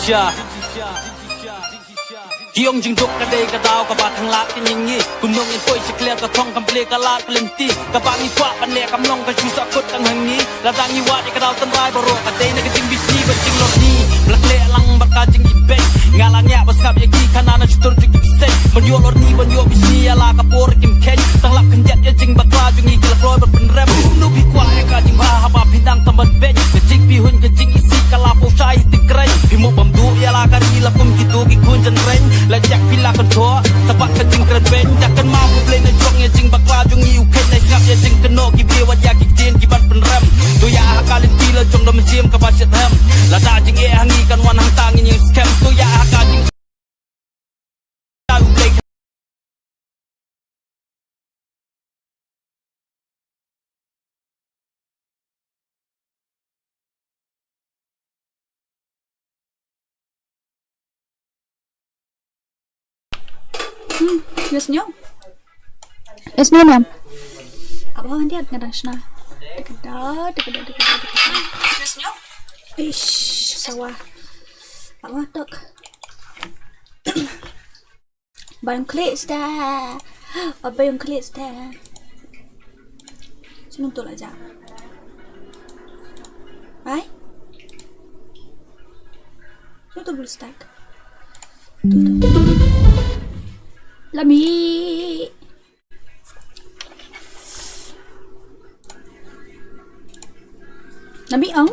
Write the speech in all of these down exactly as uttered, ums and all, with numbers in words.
Ki ong jingduk ka dei ka daw kaba khang lad ka jingim. Kumno ngin poi sha khlieh ka thong kam plie ka lad ka lynti. Kaba ngi kwah ban leh kam long ka shu sah kut tang ha ngi. Lada ngi wad ïa ka daw tynrai baroh ka dei na ka jingbishni bad jinglorni. Ba la khleh lang bad ka jingibeiñ. Nga la ngiah ba sngap ïa ki khana na shutur jong ki bseiñ. Ban ïoh lorni ban ïoh bishni ïa la ka por kim kheiñ. Tang lap khyndiat ïa jingbakla jong ngi ki la kloi ban pynrem. Kumno phi kwah ïa ka jingbha haba phi dang tam ban beiñ. Ka jingpyrhuh ka jingisih ka la poi shai ti kren. Phi mo bam duh ïa la ka ri la kum kito ki khun jynreng. La jak phi la kan thoh sa bad ka jingkren beiñ. Dak kan ma phi blei na jong ïa jingbakla jong ngi u kheiñ. Na sngap ïa jingkynnoh ki briew wat ïa ki ktien ki ban pynrem. To ïa ha ka lynti la jong da mynsiem kaba shitrhem. Lada jingeh ha ngi kan wan hangta ngin ïeng skhem. To ïa ha ka jing Hmm, yes, no. Yes, no, ma'am. Aba hyndiat nga dang shna. Tekeda, tekeda, tekeda, tekeda. Ish, sawa. Aba tok. Ba ïong khlieh sta. Ba ïong khlieh sta. Sngewthuh la ja. Ai. Sngewthuh blue stack. Lami. Lami ong.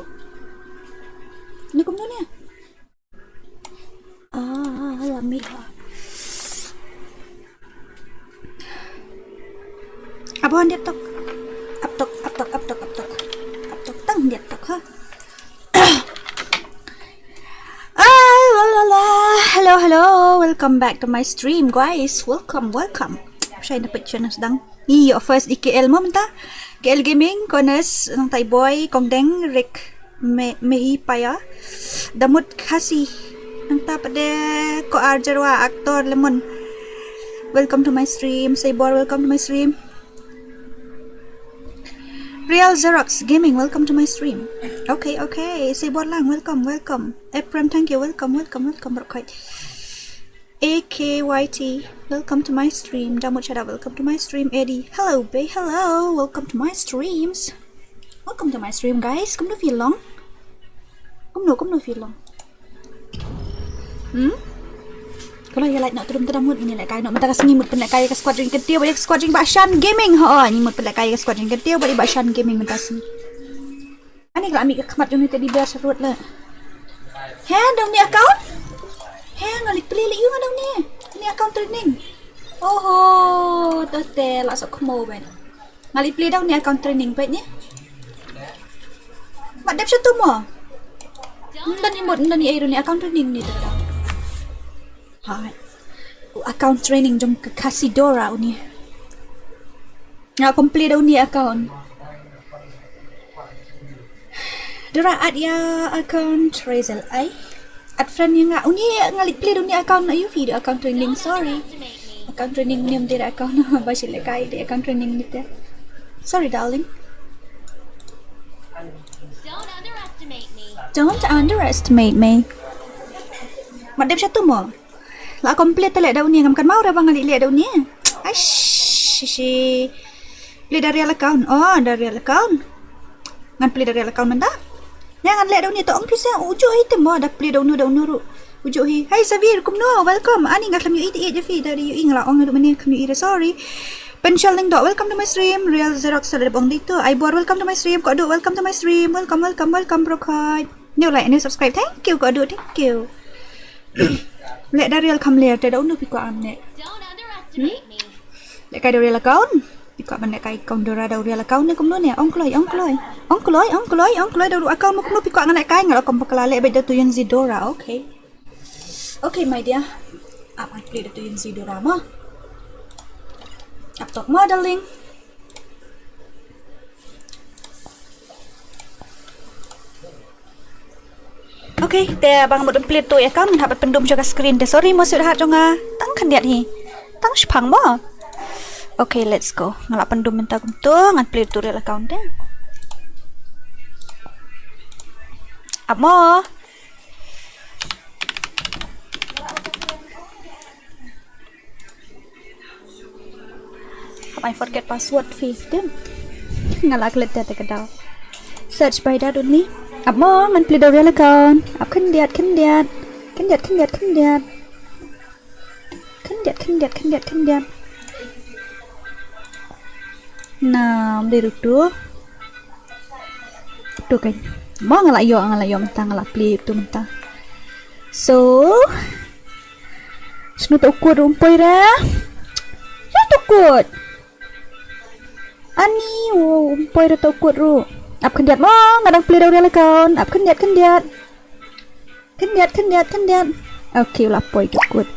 Ni kumno ne? Ah, lami ha. Aba hyndiat tok. Ap tok, ap tok, ap tok, ap tok. Ap tok tang hyndiat tok ha. Ah, la la la. Hello, hello. Welcome back to my stream, guys. Welcome, welcome. Shai na page na sdang. Ïoh first di K L mo mynta. K L Gaming, Konas, nangta i Boy, Kongdeng, Rick, Me, Mehi Paya, Damut Khasi, nangta pat de ko Arjarwa, actor Lemon. Welcome to my stream. Saibor, welcome to my stream. Real Xerox Gaming, welcome to my stream. Okay, okay. Saibor Lang, welcome, welcome. Ephraim, thank you. Welcome, welcome, welcome. Baroh khoit. A K Y T, welcome to my stream. Damut Shada, welcome to my stream. Eddie, hello, bay, hello, welcome to my streams. Welcome to my stream, guys. Kumno phi long? Kumno, kumno phi long? Hmm? Ko la ïa like noh tudum tudum mut ngin lehkai noh mynta ka sngi mut pynlehkai ïa ka squad jong i Kyntiew bad ïa ka squad jong i Bah Shan Gaming. Ho, ngin mut pynlehkai ïa ka squad jong i Kyntiew bad i Bah Shan Gaming mynta sngi. Ani ka la mih ka khmat jong i teddy bear sha rud le. He, dang ni account? He, nga leit plie lei ïa nga dang ni. Ni account training. Oho, to te la sok khmo ben. Nga leit plie dang ni account training peit ni. Mat dep sha tu mo. Ndan ni mut, ndan ni ai ru ni account training ni te dang. Hai. U account training jong ka Khasi Dora uni. Nga complete da uni account. Dora add ïa account Razel ai. Add friend ïa nga uni nga leit plie da uni account na Yufi da account training, sorry. Account training uni ym dei da account ba shi lehkai da account training ni te. Sorry darling. Don't underestimate me. Don't underestimate me. Mat dep sha tu mo. La complete te leh da uni ngam kan mau re ba nga leh leh da uni. Ai shi shi. Plie da real account. Oh, da real account. Ngan plie da real account mynta. Ïa ngan leh da uni to ong phi sa ujuh hi te mo da plie da uni da uni ruh. Ujuh hi. Hey Savir, kumno? Welcome. Ani nga khlem ïohi te ïa phi da ïohi nga la ong ruh mane khlem ïohi re, sorry. Penshal Lyngdoh, welcome to my stream. Real Xerox, sa da bong dei to. Ai Bor, welcome to my stream. Ko Adu, welcome to my stream. Welcome, welcome, welcome, bro. New like, new subscribe. Thank you, ko Adu. Thank you. Leh da real kham ler te da uni phi kwah am ne. Lehkai da real account. Phi kwah ban lehkai account Dora da real account ne kumno ne? Ong kloi, ong kloi. Ong kloi, ong kloi, ong kloi da ru account mo kumno phi kwah ngan lehkai nga la kom bakla leh bad da tu ïan zi Dora. Okay. Okay, my dear. Ap ngan plie da tu ïan zi Dora mo. Ap tok mo, darling. Okay, te ba nga mut plie tu ïa account ngan hap pyndum sha ka screen te, sorry mo sweetheart jong nga. Tang khyndiat hi. Tang shipang mo. Okay, let's go. Nga la pyndum mynta kumto, ngan plie tu real account te. Ap mo. I forget password phi. Dim. Nga la klet te ka daw. Search by that only. Ap mo ngan plie da u real account. Ap khyndiat khyndiat. Khyndiat khyndiat khyndiat. Khyndiat khyndiat khyndiat khyndiat. Nam de rutu. Tu kan. Mo nga la ïoh nga la ïoh mynta nga la plie tu mynta. So. Shano tu kut ruh um poi re. Ya tu kut. Ani, wow, um poi re tu kut ruh. Ap khyndiat mo, nga dang plie da u real account. Ap khyndiat khyndiat. Khyndiat khyndiat khyndiat. Okay, u la poi tu kut.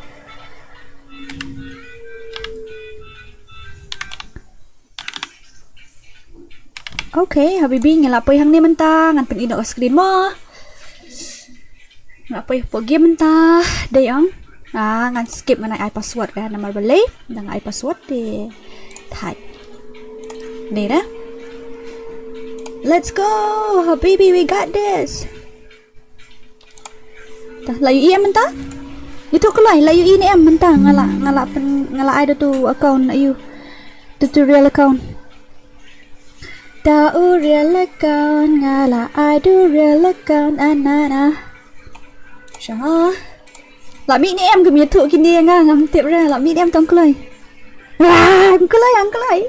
Okay, habibi, nga la poi hangne mynta, ngan pyni noh ka screen mo. Nga la poi hapoh game mynta, dei ong. Ah, ngan skip ngan ai password ka namar balei, ngan ai password te. Thai. Dei da. Let's go, habibi, we got this. Ta, la ïohi em mynta? Ïathuh kloi, la ïohi ne em mynta? Nga la, nga la pyn, nga la ai da tu account, ïoh. Tu, tu real account. Da u real account, nga la ai da u real account, anana. Sha. La mih ne em, kum ïathuh kine nga, ngam tip re, la mih ne em tang kloi. Wah, angklai, angklai.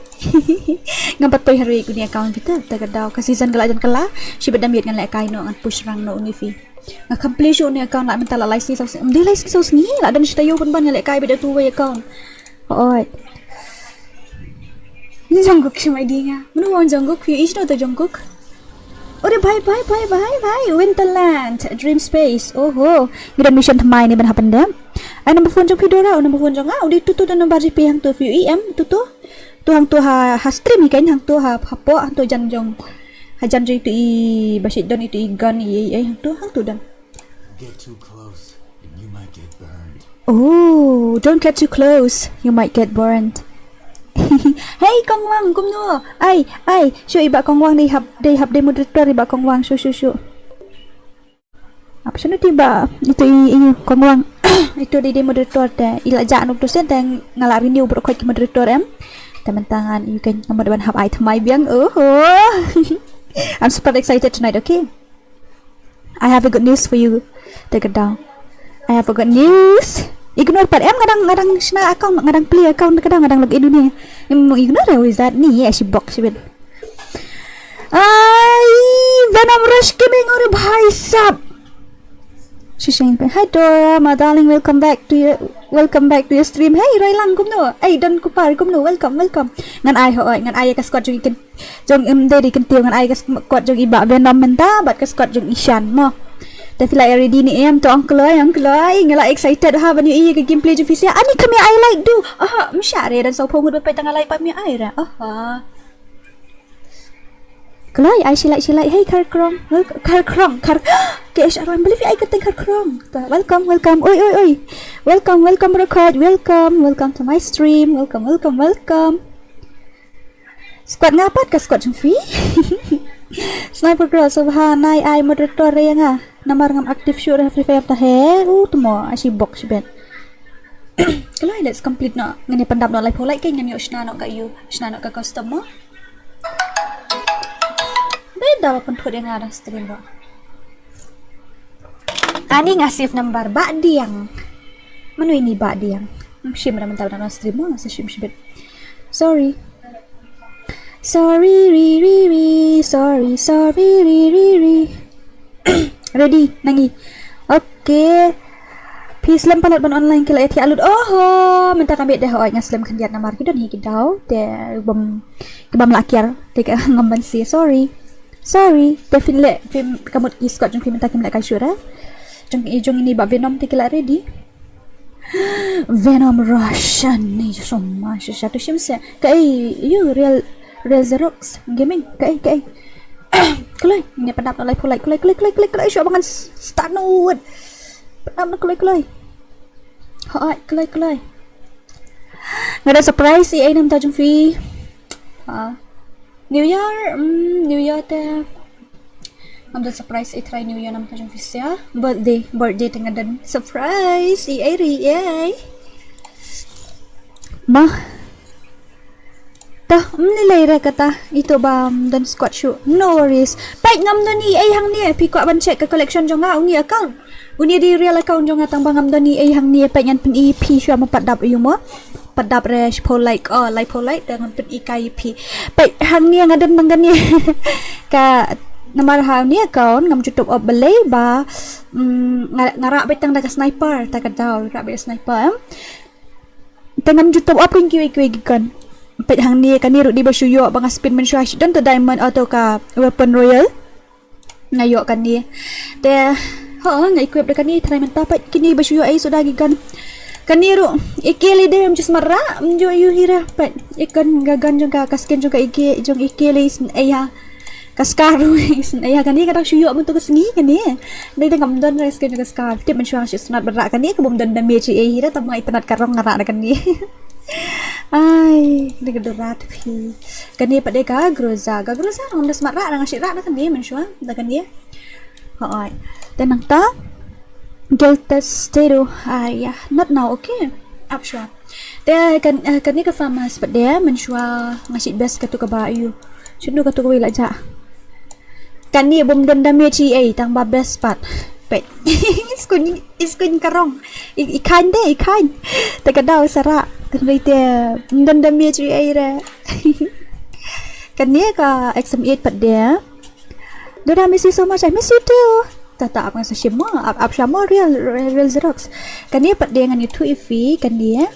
Ngam pat poi ha ri uni account kita, ta ka daw ka season ka la jan kylla. Shibit da miet ngan lehkai noh, ngan push rank noh uni phi. Nga complete shuh uni account la mynta la lai sngi saw sngi. Ym dei lai sngi saw sngi, la don shita ïew pynban nga lehkai beit da tu wei account. Oi. Ni Jungkook shim ai di nga. Mano wan Jungkook, phi ïohi shano ta Jungkook? Ore bhai bhai bhai bhai bhai, Winterland, Dream Space. Oho. Ngi don mission thymmai ne ban hap pyndep. Ai number phone jong phi Dora, oh number phone jong nga. Udi tu tu da number G P hangtu phi ïohi em tu tu. Tu hangtu ha, ha stream hi kan hangtu ha, hapoh hangtu jan jong. Ha jan jong itu i ba shit don itu i gun i, i, i hangtu hangtu don. Get too close and you might get burned. Oh, don't get too close. You might get burned. Hey, Kong Wang, kumno? Ai, ai, shu i Bah Kong Wang dei hap, dei hap dei moderator i Bah Kong Wang, shu, shu, shu. Apa shu ti ba, itu i, i Kong Wang. Itu dei dei moderator te. I la jah nuk tu sen te nga la renew baroh khoit ki moderator em. Te mynta ngan i kan ngam da ban hap ai thymmai biang. Oho. I'm super excited tonight, okay? I have a good news for you. Take it down. I have a good news. Ignore pat em, nga dang, nga dang shna account, nga dang plie account, ka dang, nga dang log in uni. Em, ignore wizard ni, ya shi bok shibit. Ai, Venom Rush Gaming, ore bhai sab. Shisheng, hi Dora, my darling, welcome back to your, welcome back to your stream. Hey, Roy Lang, kumno? Hey, Don Kupar, kumno? Welcome, welcome. Ngan ai ho, ngan ai ka squad jong i kin, jong em dei dei kin tiew ngan ai ka squad jong i Bah Venom mynta, bad ka squad jong i Shan mo. Te phi la ready ne em, to ong kloi, ong kloi, nga la excited ha ban ïohi ka gameplay jong phi sha. Ani kham ïa ai like du. Aha, ym shah re, don sawphew ngut ba peit tang nga like pat ym ïa ai re. Aha. Kloi, ai shilai shilai, hey Kharkrong, wel-, Kharkrong, Khar, K H R Y, believe I getting Kharkrong. Welcome, welcome, oi, oi, oi. Welcome, welcome, Record, welcome, welcome to my stream, welcome, welcome, welcome. Squad nga pat ka squad jong phi. Sniper Girl, so ha nai ai moderator re nga. Namar ngam active shuh re Free Fire ta he. U tmo, ai shi bok shibit. Kloi, let's complete noh. Ngan ïa pyndap noh laiphew like, ngan ïoh shna noh ka ïew, shna noh ka custom mo. Dei da ba pynthut ïa nga dang stream ba. Ani nga save number Bah Diang. Mano ini Bah Diang? Shim da mynta ba dang stream mo, nga sa shim shibit. Sorry. Sorry, ri, ri, ri. Sorry, sorry, ri, ri, ri. Ready, nangi. Okay. Phi slem palat ban online ki la ïathiah lut. Oho, mynta ka miet dei hooid nga slem khyndiat namar ki don hi ki daw. Te bym, ki bym lah kiar. Te ka ngam ban si. Sorry. Sorry. Te phin leh, phi ka mut ki squad jong phi mynta kim lehkai shuh re. Jong i jong ini Bah Venom te ki la ready. Venom Russian ni jong ma sha sha tu shim se. Ka ei, you real, real Xerox Gaming. Ka ei, ka ei. Kloi, ngi pyndap noh laiphew like, kloi, kloi, kloi, kloi, kloi, shuwa ba ngan s-, start noh. Pyndap noh kloi, kloi. Hooid, kloi, kloi. Nga da surprise i ei namar jong phi. Ha. New Year, mm, New Year te. Ngam don surprise i trai New Year namar jong phi sha. Birthday, birthday te nga don surprise i ei ri ei. Ma. Ta, mni lei re kata, ito ba, um, don squad shuh. No worries. Peit ngam don i ei hangne, phi kwah ban check ka collection jong nga, uni account. Uni di real account jong nga tang ba ngam don i ei hangne, peit ngan pyni phi shuwa mo pat dap ïa mo. Pat dap re shiphew like, oh, laiphew like, te ngan pyni kai phi. Peit hangne nga don tang kane. Ka namar ha uni account, ngam ju top up balei ba, mm, nga, nga rah beit tang da ka sniper, ta ka daw, rah beit da sniper, em. Te ngam ju top up ring kiwei kiwei ki gun. Peit hangne kane ruh di ba shu ïoh ba nga spin mynshuwa shi don ta diamond auto ka weapon royal. Nga ïoh kane. Te ho nga equip da kane try mynta peit kine ba shu ïoh ei suda ki gun. Kane ruh A K lei de em just marra em ju ïoh hira peit. Ikan ga gun jong ka ka skin jong ka A K jong A K lei sn ei ha. Ka scar ruh sn ei ha kane ka dang shu ïoh mynta ka sngi kane. Dei da ngam don re skin jong ka scar. Tip mynshuwa shu snat ba rah kane ka bym don damage ei hira tang ba nga itynnat ka rong nga rah da kane. Ai, dei ka dora tu phi. Kane pat dei ka Groza, ka Groza ngam da smat rah, nga shu rah da kane mynshuwa, da kane. Hooid. Te nangta Geltes Tedo. Ai ya, not now, okay. Ap shuwa. Te kan, eh, kane ka farmers pat dei mynshuwa nga shu best katu kaba ïoh. Shano katu kaba la ja. Kane bym don damage ei tang ba best pat. Peit. Iskun iskun ka rong. I, i khain de, i khain. Te ka daw sa rah. Te dei te bym don damage ei re. Kane ka X M eight pat dei. Dora, miss you so much. I miss you too. Ta ta ap nga sa shim mo, ap ap sham mo real real, real Xerox. Kane pat dei ngan ïathuh ïa phi kane.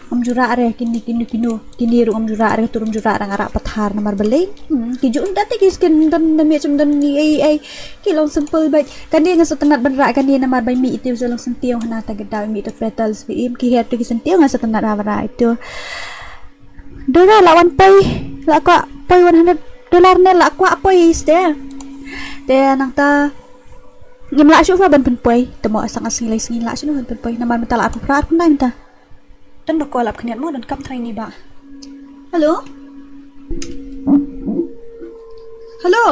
Ngam ju rah re kine kine kine kine ruh ngam ju rah re, katu ruh ngam ju rah re, nga rah pathar namar balei. Hmm, ki ju ym don te ki skin, ym don damage, ym don ei ei. Ki long simple beit. Kane nga sngewtynnat ban rah kane namar ba i mih itu u long syntiew hana ta ka daw, i mih itu petals ba im ki hair tu ki syntiew, nga sngewtynnat ban rah itu. Dora la wan poi, la kwah poi one hundred dollar ne la kwah poi iste. Te nangta ngim lah shuh ban pynpoi. Te mo sa nga sngi lai sngi lah shuh ban pynpoi namar mynta la arphew phra arphew khyndai mynta. Don ba call ap khyndiat mo, donkam trai ni ba. Hello? Hello?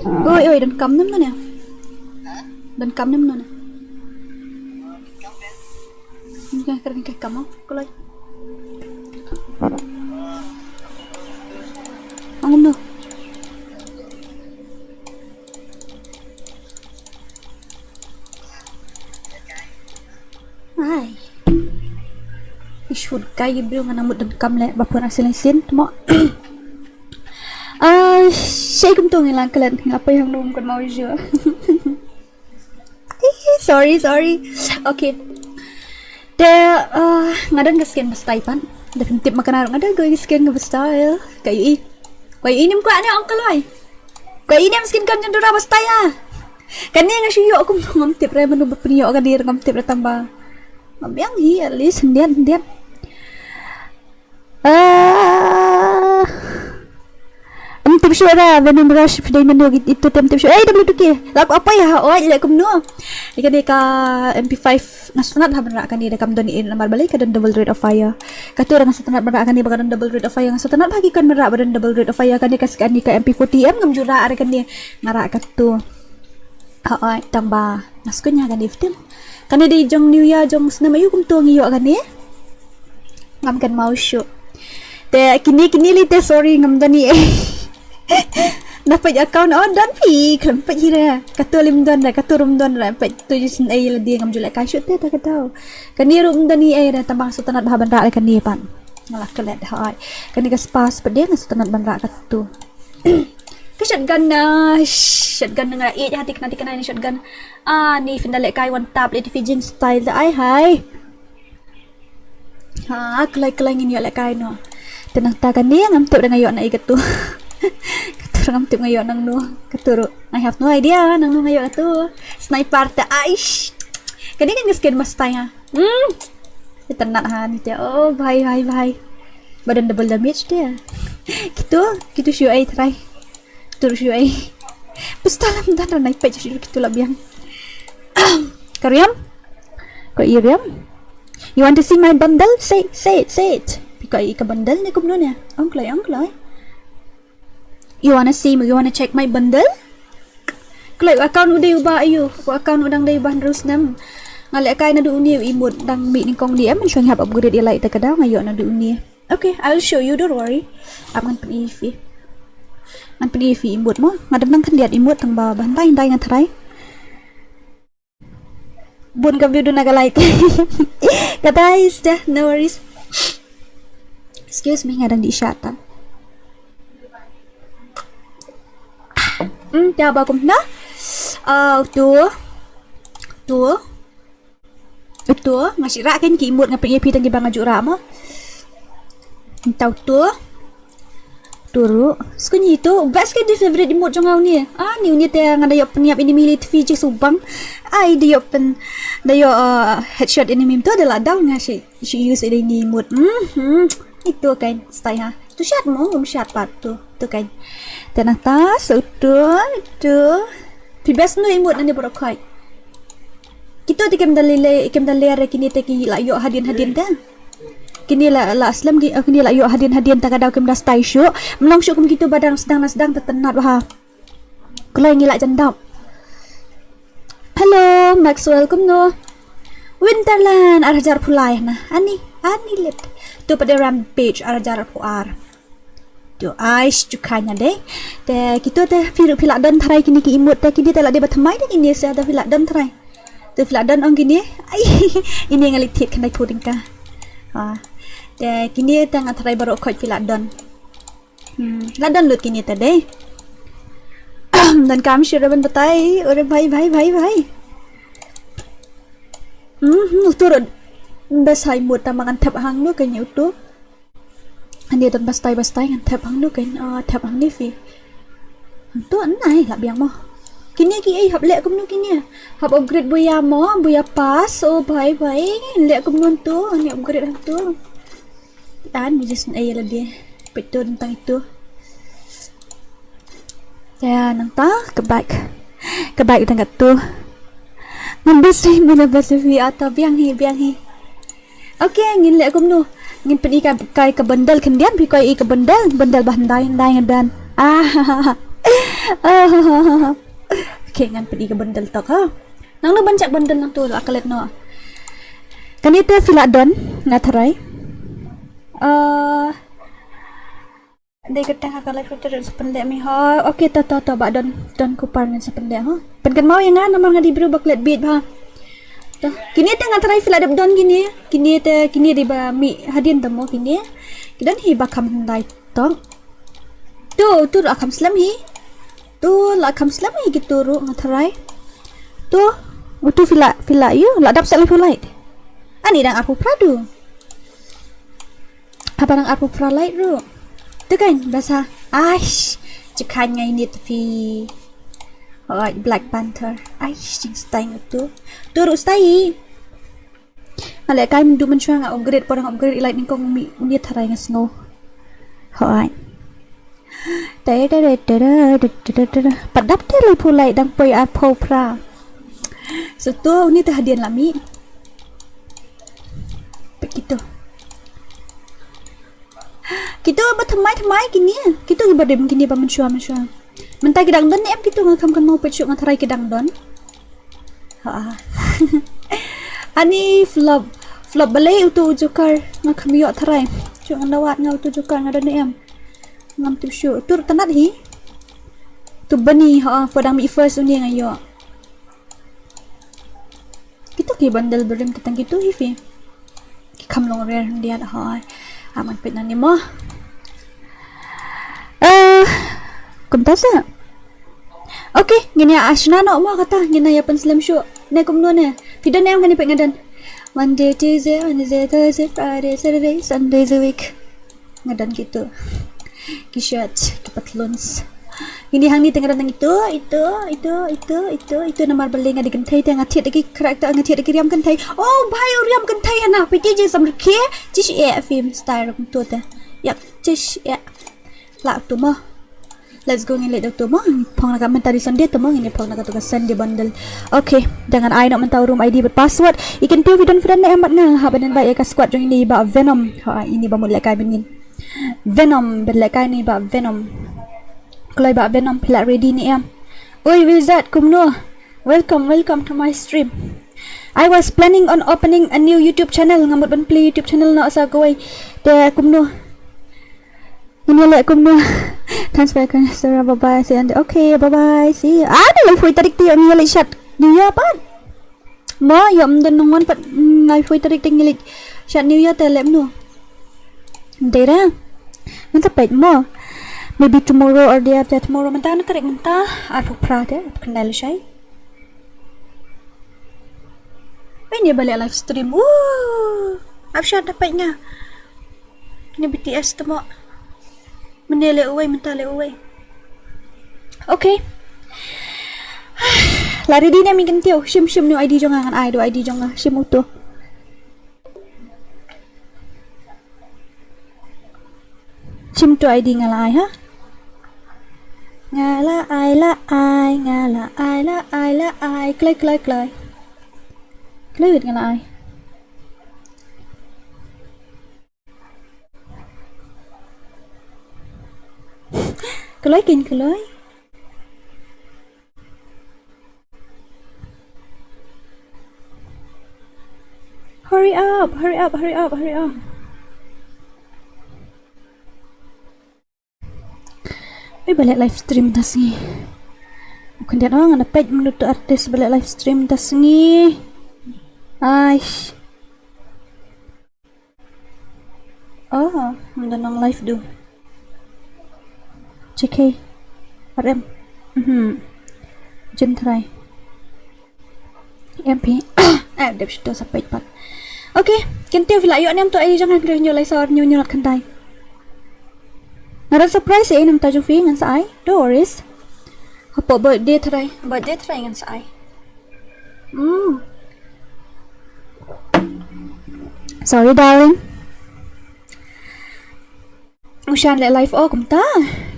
Oi, oi, donkam nem nane. Donkam nem nane. Ka kren ka kam ko lai. Ang no. Ai. Ishun kai briew nga nang mut donkam leh ba pun asil asil mo. Ah, shei kumto ngi la klet ngi la poi hang num kan mau ju. Ih, sorry, sorry. Okay. Te, ah, nga don ka skin ba stai pat. Da phin tip ma kane nga don ka skin ba stai. Ka ïohi. Ka ïohi nim kwah ne ong ka loi. Ka ïohi nim skin kan jong Dora ba stai ah. Kane nga shu ïoh kum ngam tip re mano ba pynïoh ka dir ngam tip re tang ba. Ngam biang hi at least hyndiat hyndiat. Ah. Ym tip shuh da Venom Rush pdeng mano itu tem tip shuh. Eh, W two K. Lak apa ya? Oh, ila kumno. Ika dei ka M P five. Nga sngewtynnat ha ban rah kane da kam don i namar balei ka don double rate of fire. Katu nga sngewtynnat ban rah kane ba ka don double rate of fire, nga sngewtynnat ba ki kan ban rah ba don double rate of fire, kane ka skan ni ka M P forty M ngam ju rah re kane nga rah katu. Ha oi tang ba nga sngewtynnat kane ftim. Kane dei jong New Year jong snem ayu kumto ngi ïoh kane. Ngam kan mau shuh. Te kini kini li te sorry ngam dani eh. Na page account on don phi khlem page hi re. Katu lim don re katu rum don re page tu jisn ei la di ngam ju leh kai shu te ta katu. Kani rum don i ei re tang ba sngewtynnat bha ban rah re kani pan. Nga la klet ha ai. Kani ka spas pade nga sngewtynnat ban rah katu. Ka shotgun na shotgun nga ei ha tik na tik na ni shotgun. Ah ni phin da leh kai one tap leh diffusing style da ai hai. Ha, klai klai ngin ïoh leh kai no. Te nangta kane ngam tip da nga ïoh na i katu. Katu ngam tip nga ïoh nang no. Katu ru. I have no idea nang no nga ïoh katu. Sniper te aish. Kane kan skin mas tai ha. Hmm. Kita nak ha ni te. Oh, bhai bhai bhai. Badan double damage te. Kitu, kitu shu ai try. Tur shu ai. Pistol lam dan ranai page shu kitu la biang. Kariam? Ko Iriam? You want to see my bundle? Say, say it, say it. Pika ika bundle ne kumno ne? Ong kloi, ong kloi. You wanna see me? You wanna check my bundle? Kloi account u dei uba ayu. Ko account u dang dei ban rus nem. Nga leh kai na du uni u imut dang mi ningkong di em. Shong hap upgrade i lai ta kada nga yo na du uni. Okay, I'll show you, don't worry. Ap ngan pyni phi. Ngan pyni phi emote mo. Nga dang nang khyndiat emote tang ba ba hyndai hyndai nga tharai. Bun ka view duna ka like. Kata is dah, no worries. Excuse me, nga dang di shata. Hmm, ta ba kum na. Ah, tu. Tu. Utu, nga shu rah kan ki emote nga pyni phi tang kiba nga ju rah mo. Utu. Turu. Skuni tu, best ka di favorite emote jong nga uni. Ah, ni uni te nga da ïoh pynïap ini mili tvi ji subang. Ai da ïoh pyn, da ïoh, uh, headshot ini mim tu da la down nga shi, shi use ini emote. Hmm, hmm. Itu kan, style ha. Tu shot mo, um shot pat tu. Tu kan. Te nangta, so tu, tu. Phi best no emote nani borok khoi. Kito te kem da lele, kem da lere kini te ki la ïoh hadien hadien te. Kini la, la slem ki, eh, kini la ïoh hadien hadien ta ka daw kem da style shu. Mlong shu kum kito ba dang sdang na sdang te tynat ba ha. Kloi ngi la jandap. Hello, Maxwell, kumno? Winterland, ar hajar pulai na. Ani, ani lit. Tu pada Rampage, ar hajar pu ar. Tu ais ju khanya dei. Te kito te phi ruh phi la don tharai kini ki emote te kini te la dei ba thymmai te kini sa te phi la don tharai. Tu phi la don ong kini. Ai, ini nga li thied khandai puding ka. Ha. Te kini te nga tharai baroh khoi phi la don. Hmm, la don lut kini te dei. Don kam shu ban batai. Ore bhai, bhai, bhai, bhai. Hmm, hmm, utu ruh. Best hai mut ta ma ngan thep hang nu kan utu. Ani don bastai bastai ngan thep hang nu kan, ah, thep hang ni phi. Hang tu nai la biang mo. Kini ki ei hap leh kumno kini. Hap upgrade buya mo, buya pass. Oh bhai bhai, leh kumno tu, ani upgrade hang tu. An ni just ei la dia. Pet tu tang itu. Ya, nangta ka bike. Ka bike tang kat tu. Ngan best mana best phi ata biang hi, biang hi. Okay, ngin leh kumno. Ngin pyni ka, ka, ka bundle khyndiat, phi koi i ka bundle, bundle ba hyndai, hyndai nga don. Ah. Okay, ngan pyni ka bundle tok ha. Nang no ban check bundle nang tu la ka let no. Kani te phi la don, nga tharai. Ah. Dei ka tang ha ka live filter sa pyndep mi ha. Okay, to, to, to, ba don, don kupar ngan sa pyndep ha. Pynkynmaw ïa nga namar nga dei briew ba klet bit ba. To, kine te nga tharai phi la dep don kine. Kine te, kine dei ba mih hadien te mo kine. Ki don hi ba kham hyndai tong. Tu, tu ruh kham slem hi. Tu la kham slem hi kitu ruh nga tharai. Tu, utu phi la, phi la ïoh, la dap sa la phi lai. Ani dang arphew phra tu. Haba nang arphew phra light ruh. Tu kan, basa. Aish, jikhan ngai nit phi. Oi, Black Panther. Aish, jing stai ngut tu. Tu ruh stai. Nga leh kai myndu mynshuwa nga upgrade, por nga upgrade i light nyngkong mi, uni tharai nga sngew. Hoi. Tere, tere, tere, tere, tere, tere. Pat dap te lai phu lai dang poi arphew phra. So to uni te hadien la mih. Peit kito. Kito ba thymmai thymmai kine. Kito ki ba rim kine ba mynshuwa mynshuwa. Mynta ki dang don ne em kito nga kham kynmaw peit shuh nga tharai ki dang don. Ha. Ani flop. Flop balei utu u joker nga kham ïoh tharai. Shuh nga dawat nga utu joker nga don ne em. Ngam tip shuh. Tur tanat hi. Tu bani ha, poi dang mih first uni nga ïoh. Kito ki bundle ba rim ki tang kito hi phi. Ki kham long rare hyndiat hoi. Aman peit nani mo. Eh, kumta sa. Okay, ngin ïa ashna noh mo kata, ngin ïa pynslem shuh. Ne kumno ne. Phi don ne em kane peit nga don. Monday, Tuesday, Wednesday, Thursday, Friday, Saturday, Sundays a week. Nga don kito. Ki shirt, ki patloons. Ngin ïa hangne te nga don tang ito, ito, ito, ito, ito, ito namar balei nga dei kynthei te nga thied da ki character, nga thied da ki riam kynthei. Oh bhai, u riam kynthei hana. Peit ki jingsamrkhie. Jish eh film style ruh kumto te. Yak, jish eh. Lah tu mo. Let's go, ngin leit da utu mo. Ngin phong na ka, mynta dei Sunday te mo, ngin phong na katu ka Sunday bundle. Okay, dang ngan ai noh mynta u room I D bad password. I kyntiew phi don phi don ne em bad nga hap ban invite ïa ka squad jong ini i Bah Venom. Ha, ini ba mut lehkai mynnin. Venom, ban lehkai ne i Bah Venom. Kloi Bah Venom, phi la ready ne em? Oi Wizard, kumno? Welcome, welcome to my stream. I was planning on opening a new YouTube channel. Nga mut ban plie YouTube channel noh sa kawei. Te kumno? Ngin ïa leh kumno? Thanks for your kind, Sarah. Bye bye. See you on the, okay, bye bye. See you. Ah, ni laiphew tarik te ïoh ngi ïa leh shad New Year pat. Mo, ïoh ym don nongwan pat, mm, laiphew tarik te ngi leh shad New Year te leh kumno? Dei re. Mynta peit mo. Maybe tomorrow or day after tomorrow. Mynta na tarik mynta arphew phra te, arphew khyndai lashai. Oi, ni ba leh live stream. Woo! Ap shad da peit nga. Ni B T S te mo. Mynne leh uwei, mynta leh uwei. Okay. La ready ne mi kyntiew. Shim, shim ne u I D jong nga, ngan ai da u I D jong nga. Shim uto. Shim uto I D nga la ai, ha? Nga la ai, la ai, nga la ai, la ai, la ai. Kloi, kloi, kloi. Kloi wit nga la ai. Kloi kin kloi. Hurry up, hurry up, hurry up, hurry up. Oi, ba leh live stream mynta sngi. U khyndiat ong, ngan peit mynta uto artist ba leh live stream mynta sngi. Aish. Oh, mynta nong live du. J K. R M. Mhm. Jin Trai. M P. Eh, dep shito sa peit pat. Okay, kyntiew phi la ïoh ne em uto I D jong nga, hynriew hynñiew lai saw ar hynñiew hynñiew khyndai. Nga don surprise ïa i na bynta jong phi, ngan sa ai. No worries. Hapoh birthday Trai, birthday Trai ngan sa ai. Hmm. Sorry, darling. U shan leh live o kumta.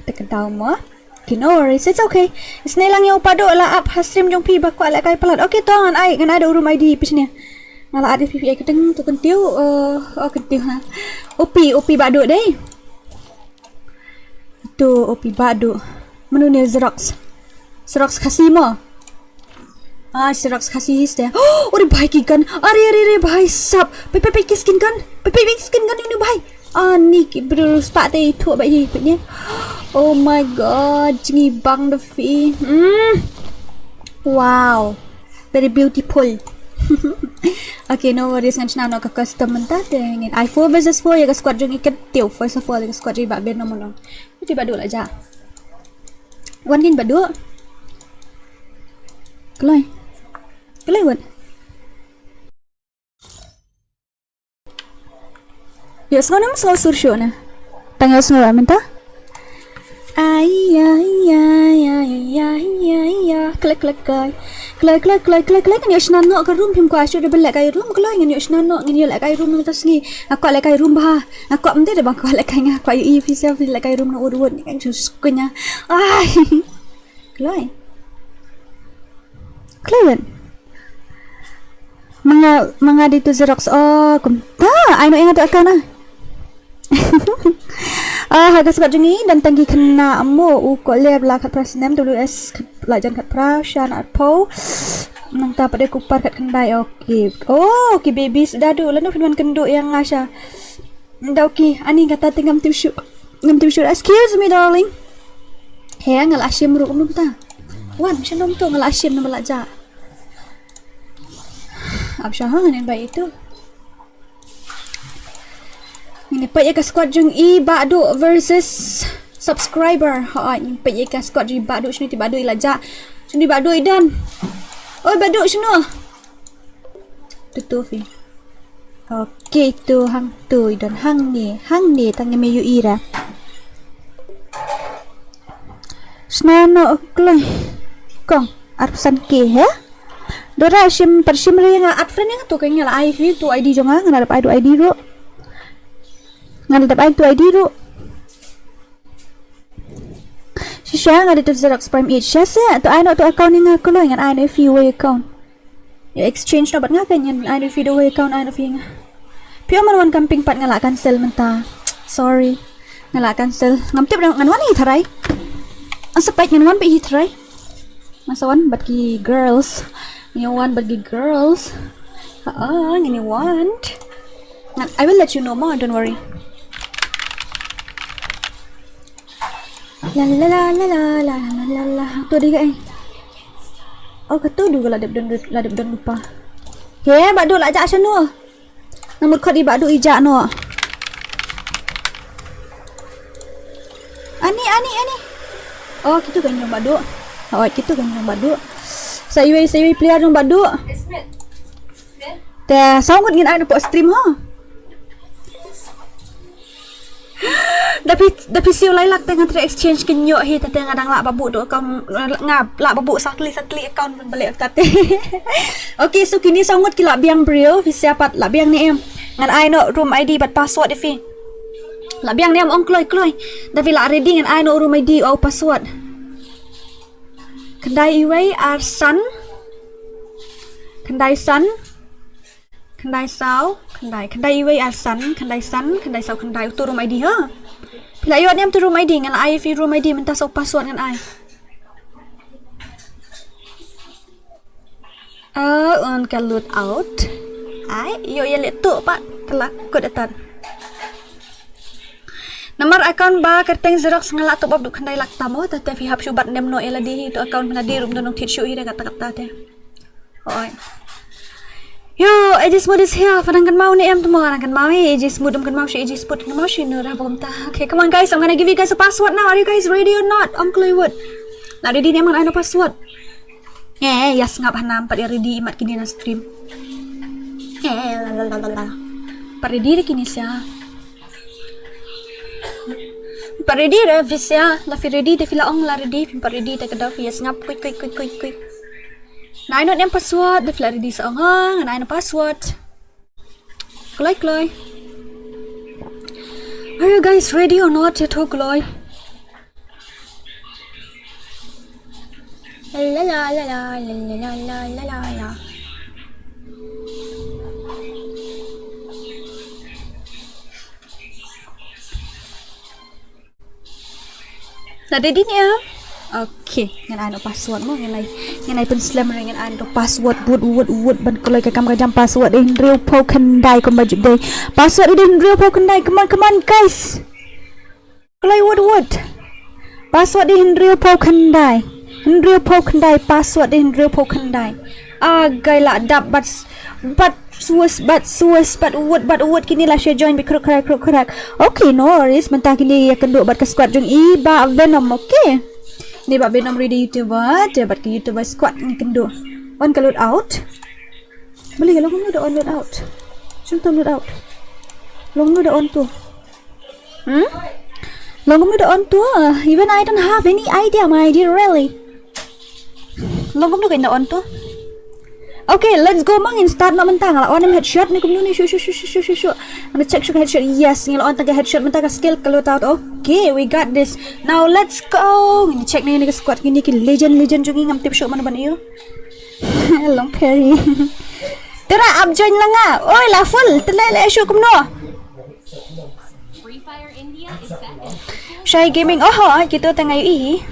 Te ka daw mo. Okay, no worries. It's okay. Isynei lang ïa u Padu la ap ha stream jong phi ba kwah lehkai palat. Okay, to ngan ai, ngan ai da u room I D phi shane. Nga la add ïa phi, phi ai kyrteng to kyntiew, uh, oh, kyntiew ha. U Pi, u Pi Badu dei. To u Pi Badu. Mano ne Xerox? Xerox Khasi mo. Ah, Xerox Khasi hi ste. Oh, ore bhai ki gun. Are, are, are, bhai sab. Peit, peit, peit ki skin gun. Peit, peit, peit ki skin gun ini bhai. Ani ki bru spah te itu ba hi peit ne. Oh my God, jngi bang da phi. Hmm. Wow. Very beautiful. Okay, no worries, ngan shna noh ka custom mynta te ngin ai four versus four ïa ka squad jong i kyntiew. First of all, ïa ka squad jong i Bah Ben Nomolong. Uti Badu la ja. Wan kin Badu. Kloi. Kloi wan. Ïohsngew ne ym sngew sur shuh ne? Tang ïohsngew mynta? Ai, ai, ai. Kloi, kloi, kloi. Kloi, kloi, kloi, kloi. Ngan ïoh shna noh ka room, phim kwah shuh da ban lehkai room, kloi. Ngan ïoh shna noh, ngan ïoh lehkai room mynta sngi. Nga kwah lehkai room bha. Nga kwah mynta da ba nga kwah lehkai, nga kwah ïohi phi sha phi lehkai room na ud ud. Nga ju skun ïa. Ai. Kloi. Kloi wan. Ma nga, ma nga dei to Xerox. Oh, kumta. Ai noh ïa nga to account ah. Ah, ha ka squad jong ngi don tang ki khynnah mo, u Kohlep la khatphra snem, W S la jan khatphra, Shan arphew. Nangta pat dei Kupar khatkhyndai. Okay. Oh, ki babies Dadu, lano phin wan kynduh ïa nga sha. Dau ki, ani kata te ngam tip shuh. Ngam tip shuh. Excuse me, darling. He, nga la shim ruh kumno mynta. Wan, shano mynta nga la shim, namar la jah. Ap sha ha, ngin bai itu. Ngin peit ïa ka squad jong i Bah Duh versus subscriber. Ha, ngin peit ïa ka squad jong i Bah Duh, shano ïa i Bah Duh i la jah. Shano ïa i Bah Duh i don. Oi, Bah Duh, shano? Tutu phi. Okay, tu hang tu i don hangne, hangne tang ïa me ïohi ra. Shna noh kloi. Kong, arphew san K he? Dora shim, pat shim re nga add friend ïa nga tu, ka nga la ai phi tu I D jong nga, nga la dep ai tu I D ruh. Nga la dep ai tu I D ruh. Shisha nga dei tu Xerox Prime H. Shisha, tu ai noh tu account ïa nga kloi, ngan ai noh ïa phi uwei account. Ïa exchange noh bad nga, kan ngan ai noh ïa phi da uwei account, ai noh ïa phi nga. Phi ong man wan camping pat, nga la cancel mynta. Sorry. Nga la cancel. Ngam tip ngan wan hi tharai. Ngan sa peit ngan wan beit hi tharai. Ngan sa wan bad ki girls. Ngin wan bad ki girls. Ha, ngin wan. Ngan, I will let you know mo, don't worry. La la la la la la la la la. To di ka eh. Oh, ka to du ka la dep don, la dep don rupa. He, Bah Duh la jah shano? Namar khot i Bah Duh i jah noh. Ani, ani, ani. Oh, kitu kan jong Bah Duh. Oh, kitu kan jong Bah Duh. Sa iwei, sa iwei player jong Bah Duh. Te saw ngut ngin ai na pok stream ho. Da phi, da phi siew lai lak te ngan trei exchange kynjoh hi, te te nga dang lah ba buh tu account, nga lah ba buh saw tylli saw tylli account ban ba leh kat te. Okay, so kine saw ngut ki lah biang briew, phi siew pat lah biang ne em? Ngan ai noh room I D bad password ïa phi. Lah biang ne em, ong kloi kloi? Da phi lah ready ngan ai noh room I D u password. Khyndai iwei ar san. Khyndai san. Khyndai saw, khyndai, khyndai iwei ar san, khyndai san, khyndai saw khyndai, uto room I D ha. Phi lah ïoh ne em uto room I D, ngan ai phi room I D mynta, saw password ngan ai. Ah, un ka load out. Ai, ïoh ïa leh tu pat, ka la kut atan. Namar account ba kyrteng Xerox nga lah top up du khyndai lak tam mo, te te phi hap shu bat nem noh ïa lade hi, uto account pynban de ruh ym don nongthied shuh hi de katta katta te. Oi. Yo, A J Smooth is here. Pha dang kynmaw ne em? Te mo dang kynmaw hi, A J Smooth, dang kynmaw shi A J Smooth, kynmaw shi Nura, bom ta. Okay, come on guys, I'm gonna give you guys a password now. Are you guys ready or not? Ong kloi wut. Lah ready ne em, ngan ai noh password? Eh, ïa sngap hanam, pat ïa ready mat kine na stream. Eh, la la la la la. Pat ready re kine sia. Pat ready re phi sia, la phi ready te phi la ong lah ready, phi pat ready te ka dei phi ïa sngap, kuit kuit kuit kuit kuit. Ngan ai noh ne em password, da phi lah ready sa ong ha, ngan ai noh password. Kloi kloi. Are you guys ready or not yet ho kloi? La la la la la la la la la. Lah ready ne em? Okay, ngan ai noh password mo, ngan ai, ngan ai pynslem re, ngan ai noh password, wut wut wut, ban kloi ka kam ka jam, password dei hynriewphew khyndai kumba ju dei. Password dei hynriewphew khyndai, come on, come on guys. Kloi wut wut. Password dei hynriewphew khyndai. Hynriewphew khyndai, password dei hynriewphew khyndai. Ah, gai lah dap bad s-, bad suwes, bad suwes, bad wut, bad wut, kine lah shu join beit khruk khrak, khruk khrak. Okay, no worries, mynta kine ïa kynduh bad ka squad jong i Bah Venom, okay. Ni Bah Venom ready YouTuber, te bad ka YouTuber squad ngi kynduh. On ka load out. Balei long kumno da on load out? Shim to load out. Long kumno da on to? Hmm? Long kumno da on to? Even I don't have any idea, my dear, really. Long kumno kein da on to? Okay, let's go, ma ngin start noh mynta. Nga la on em headshot ne kumno ne, shu shu shu shu shu shu. Ngan check shuh ka headshot. Yes, nga la on tang ka headshot mynta, ka skill ka load out. Okay, we got this. Now let's go. Ngin check ne ne ka squad kine ki legend, legend jong ngi, ngam tip shuh mano ban ïoh. Long Perry. Tara ap join lang ah. Oi, la full. Te leh leh shuh kumno? Shy Gaming. Oh, ho, kito te nga ïohi.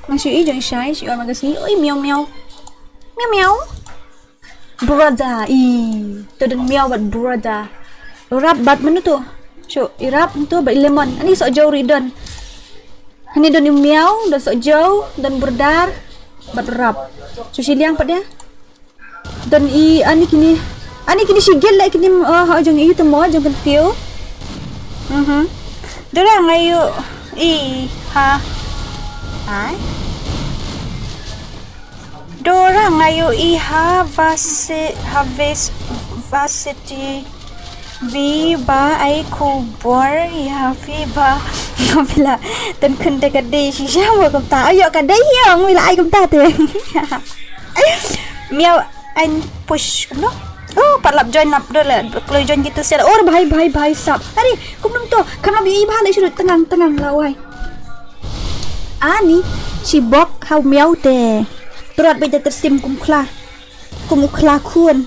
Nga shu ïohi jong Shy, shu ïohi magazine. Oi, miau miau. Miau miau. Brother, i. To don miau bad brother. Rap bad mano to? Shu, i rap to bad i lemon. Ani sohjew ruh i don. Hani don i miau, don sohjew, don brother bad rap. Shu shiliang pat ïa. Don i, ani kine. Ani kine shi gel la kine, oh, ha jong i te mo, jong kyntiew. Mhm. Dora nga ïohi ha. Ai. Dora nga ïohi ha vasi, ha ves, vasiti. Viva ai khubor ïa phi ba. Nga phi la tang khun te ka dei shisha mo kumta. Ayo ka dei ïa nga phi la ai kumta te. Miau an push kumno? Oh, pat lap join lap dol la kloi join kito sia. Oh, bhai bhai bhai sap. Hari, kumno to? Kam lap i bha la shu tang ngang tang ngang la wai. Ani, shi bok ha u miau te. Prot beit da tersim kum khla. Kum u khla khun.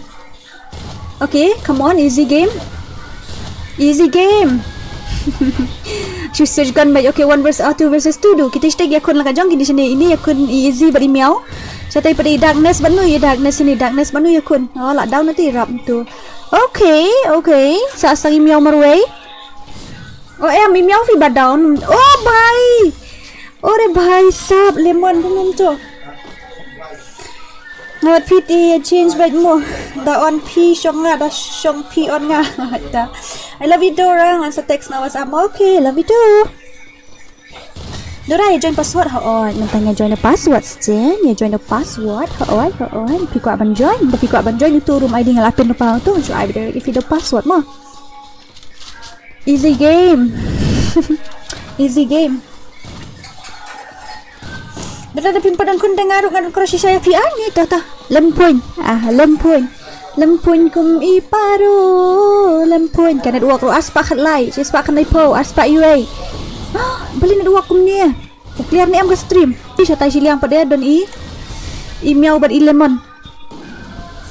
Okay, come on, easy game. Easy game. Shu search gun beit, okay, one versus, ah, two versus two du. Kita shu tei ïakhun la ka jong kine shane, ine ïakhun i Easy bad i Miau. Shatei pat i Darkness bad nu i Darkness, ine Darkness bad nu ïakhun. Oh, la down na ti rap tu. Okay, okay. Sa sang i Miau marwei. Oh, em, i Miau phi ba down. Oh, bhai. Ore bhai sab, lemon dum to. Ngat phi te change bad mo. Da on phi shong nga, da shong phi on nga. Da. I love you, Dora. Ngan sa text na WhatsApp mo. Okay, love you too. Dora, ïa join password ha oi. Mynta nga join the password, Sten. Ïa join the password ha oi, ha oi. Phi kwah ban join, da phi kwah ban join uto room I D nga la pin lypa uto. Shu ai bad ïa phi the password mo. Easy game. Easy game. Dora, da phim pat don khun da nga ruh ngan crush shisha ïa phi, ani to to. Lem point. Ah, lem point. Lem point kum i paro. Lem point. Ka network ruh ar spah khatlai, shi spah khatlai phew, ar spah iwei. Balei network kumne? Ka clear ne em ka stream? Ï, shatai shiliang pat de don i, i miaw bad i lemon.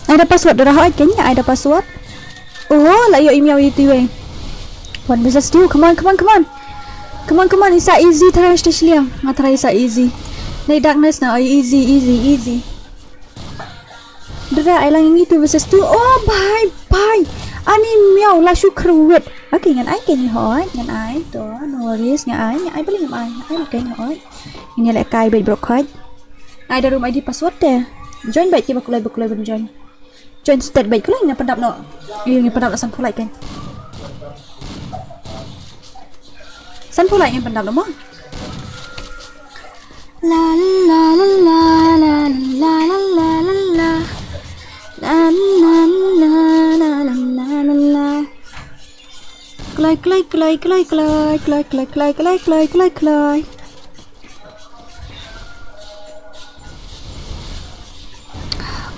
Ai da password, Dora, hooid, kane ai da password. Oho, la ïoh i miaw ïa iwei. One versus two. Come on, come on, come on. Come on, come on. Isa easy tharai shatai shiliang. Nga tharai isa easy. Nei darkness na, oi, easy, easy, easy. Dora, ai lang ïa ngi two versus two. Oh, bhai, bhai. Ani miaw, la shu khrwit. Okay, ngan ai kane, hooid, ngan ai. To, no worries, ngan ai, ngan ai, balei ngam ai? Ai kane, hooid. Ngan ïalehkai bad bro, hooid. Ai da room I D password te. Join bad kiba kloi ba kloi ban join. Join state bad kloi, ngan pyndap noh. Ïa, ngan pyndap noh sanphew like kan. Sanphew like ngan pyndap noh mo. La la la la la la la la la la. La la la la la la la la la. Kloi, kloi, kloi, kloi.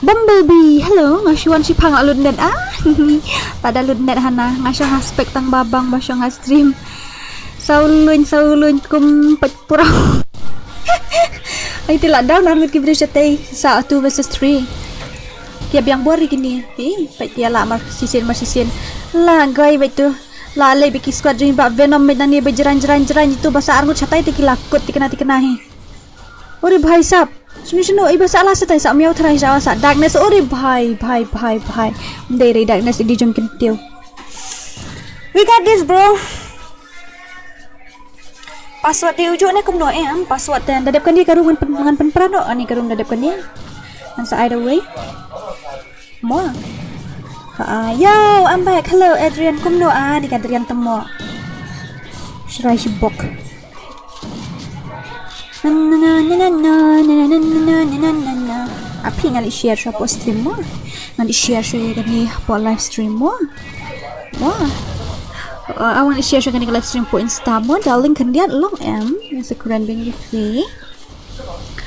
Bumblebee, hello, nga shu wan shipang la lut net ah. Pat da lut net hana, nga shong ha spek tang ba bang ba shong ha stream. Saw luin, saw luin kum peit pura. Ai te la down ar ngut ki briew shatei sa two versus three. Ki biang bor ri kine. Hi, peit ki la mar shisien mar shisien. La goi beit tu. La lei beit ki squad ring ba Venom beit nang ne beit jrain jrain jrain itu ba sa ar ngut shatai te ki la kut tikna tikna hi. Ore bhai sab. Shinu shinu, iba sa la shatai sa miaw tharai sa sa darkness. Ore bhai, bhai, bhai, bhai. Dei rei darkness idi jong kin tiu. We got this, bro. Password dei ujuh ne kumno em? Password te da dep kane ka room ngan pyn, ngan pynpra noh, ani ka room da dep kane. Ngan sa ai da wei. Mo. Ha, yo, I'm back. Hello, Adrian. Kumno, ah, ni ka Adrian temo. Shrai shibok. Na, na, na. Api ngali share sha po stream mo. Ngali share sha kani po live stream mo. Mo. Uh, I want to share sha kani live stream po Insta mo. Darling, khyndiat long em. Ngan sa kren biang ïa phi.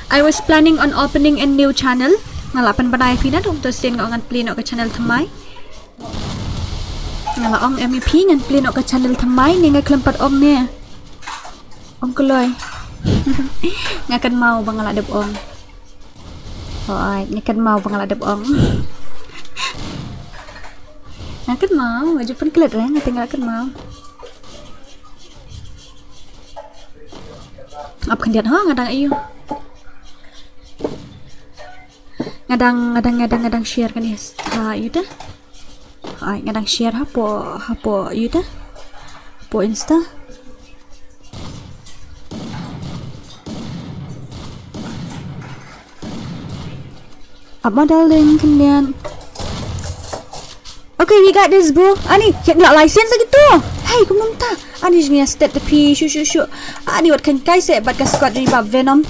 I was planning on opening a new channel. Nga la pynbna ïa phi na dong to sien nga ong ngan plie noh ka channel thymmai. Nga la ong em ïa phi ngan plie noh ka channel thymmai ne nga khlem pat ong ne. Ong kloi. Nga kynmaw ba nga la dep ong. Hooid, nga kynmaw ba nga la dep ong. Nga kynmaw, nga ju pynklet re, nga te nga la kynmaw. Ap khyndiat ha, nga dang aiu. Nga dang, nga dang, nga dang, nga dang share kane ha, ïu te. Ai, nga dang share hapo, hapo, ïu te. Hapo Insta. Ap ma darling, khyndiat. Okay, we got this, bro. Ani, hek la license lagi tu. Hey, kumno mynta? Ani jingïa stet da phi, shu, shu, shu. Ani wat khein kai se bad ka squad ri ba Venom.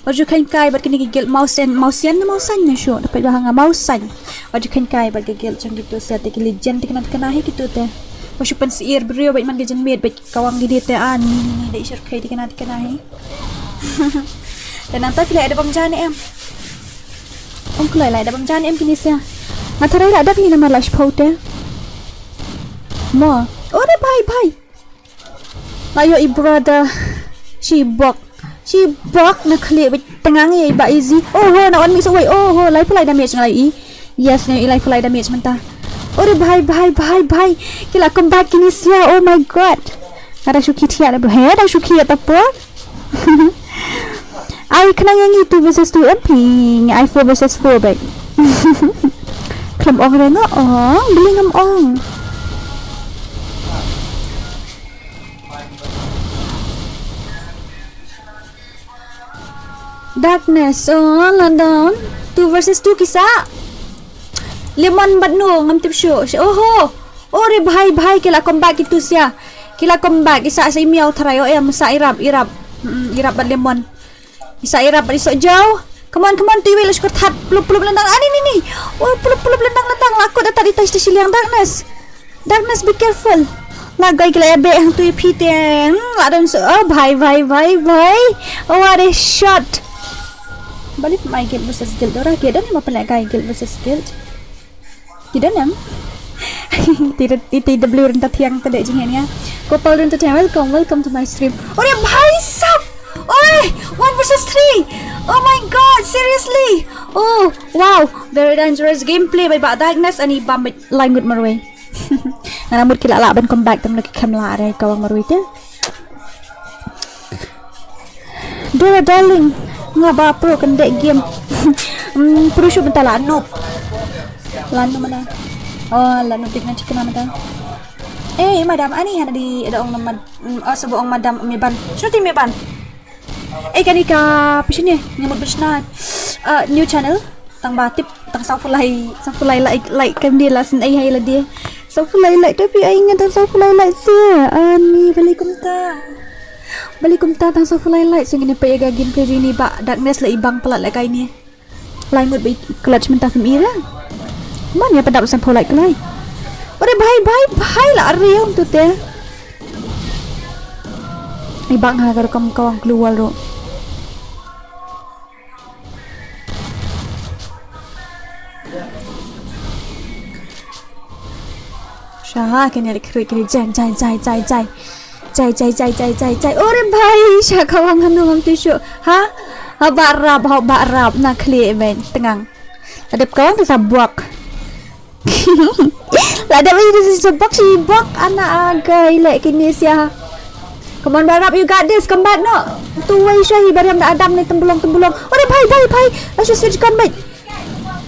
Wat ju khein kai bad kine ki guild Mausen, Mausen ne Mausan ne shu. Da phi ba hanga Mausan. Wat ju khein kai bad ka guild jong kitu se te ki legend te kine te kine hi kitu te. Wat ju pynsiir briew bad man ka jingmut bad kawang ki dei te ani ni ni ni da i shyrkhei te kine te kine hi. Te nangta phi la da bam jan em. Ong kloi la da bam jan em kine sia. Nga tharai la da kine namar la shiphew te. Mo. Ore bhai bhai. La ïoh i brother. Shibok. Shibok na khlieh bad tyngang ïa i ba easy. Oh ho, na wan mih sa wei. Oh ho, laiphew lai damage nga la i. Yes, nga i laiphew lai damage mynta. Ore bhai bhai bhai bhai. Ki la come back kine sia. Oh my god. Nga da shu khie thiah da bro. He, da shu khie ta por. Ai khnang ïa ngi two versus two em phi, ngi ai four versus four bad. Khlem ong re nga ong, beli ngam ong. Darkness, oh, la don. Two versus two ki sah. Lemon bad no, ngam tip shuh. Oho. Oh, re bhai, bhai, ki la come back itu sia. Ki la come back, i sah sa i miaw tharai, oh, em, sah i rap, i rap. Mm, i rap bad Lemon. I sah i rap bad i Sohjaw. Come on, come on, tu iwei la shu kyrthat. Plup, plup lyndang. Ah, ni, ni, ni. Oh, plup, plup lyndang, lyndang. La kut atat i tai shiliang. Darkness. Darkness, be careful. La goi ki la ïa beh hangtu ïa phi te. Hmm, la don so. Oh, bhai, bhai, bhai, bhai. Oh, what a shot. Balei phim ai guild versus guild, Dora? Ki don em ma pynleh kai guild versus guild? Ki don em? Ti da, ti da blue rynta thiang ta dei jingeh nia. Couple rynta thiang, welcome, welcome to my stream. Ore bhai sab! Oi! One versus three! Oh my god, seriously! Oh, wow! Very dangerous gameplay by Bah Darkness ani bam bad lai ngut marwei. Nga la mut ki la lah ban come back tam na ki khem la re ka wang marwei te. Dora darling, nga ba pro kan dek game. Hmm, pro shu benta la noob. La noob mana? Oh, la noob dik na chicken mana? Eh, madam, ani hana di ada ong nama, mm, oh, sebab ong madam Meban. Shuti Meban. Eh, kani ka pishini, nyamut bishna. Uh, new channel, tang ba tip, tang saw pulai, saw pulai like, like kam di la sin ai hai la di. Saw pulai like, tapi ai ngan tang saw pulai like sia. Ani, balik kumta. Balik kumta tang saw pulai like, sing ini pa ya gagin pe ini ba Darkness la ibang pelat la kai ni. Lai ngut ba clutch mynta phim ira. Man ya padap saw pulai like lai. Ore bhai, bhai, bhai la ari ya untuk te. Ibang ha ka rukam kawang keluar ro. Shaha kene le khrui kene jai jai jai jai jai. Jai jai jai jai jai jai. Ore bhai, sha kawang hanu ham tu shu. Ha? Ha ba rap, ha ba rap na khli ben tengang. Adep kawang tu sa buak. La dep ai sa buak si buak ana aga ile kini sia. Come on, Barap, you got this. Come back, no. Tu wai shwa hi bariam da adam ni tembulong tembulong. Ore bhai bhai bhai. Ashu switch gun bhai.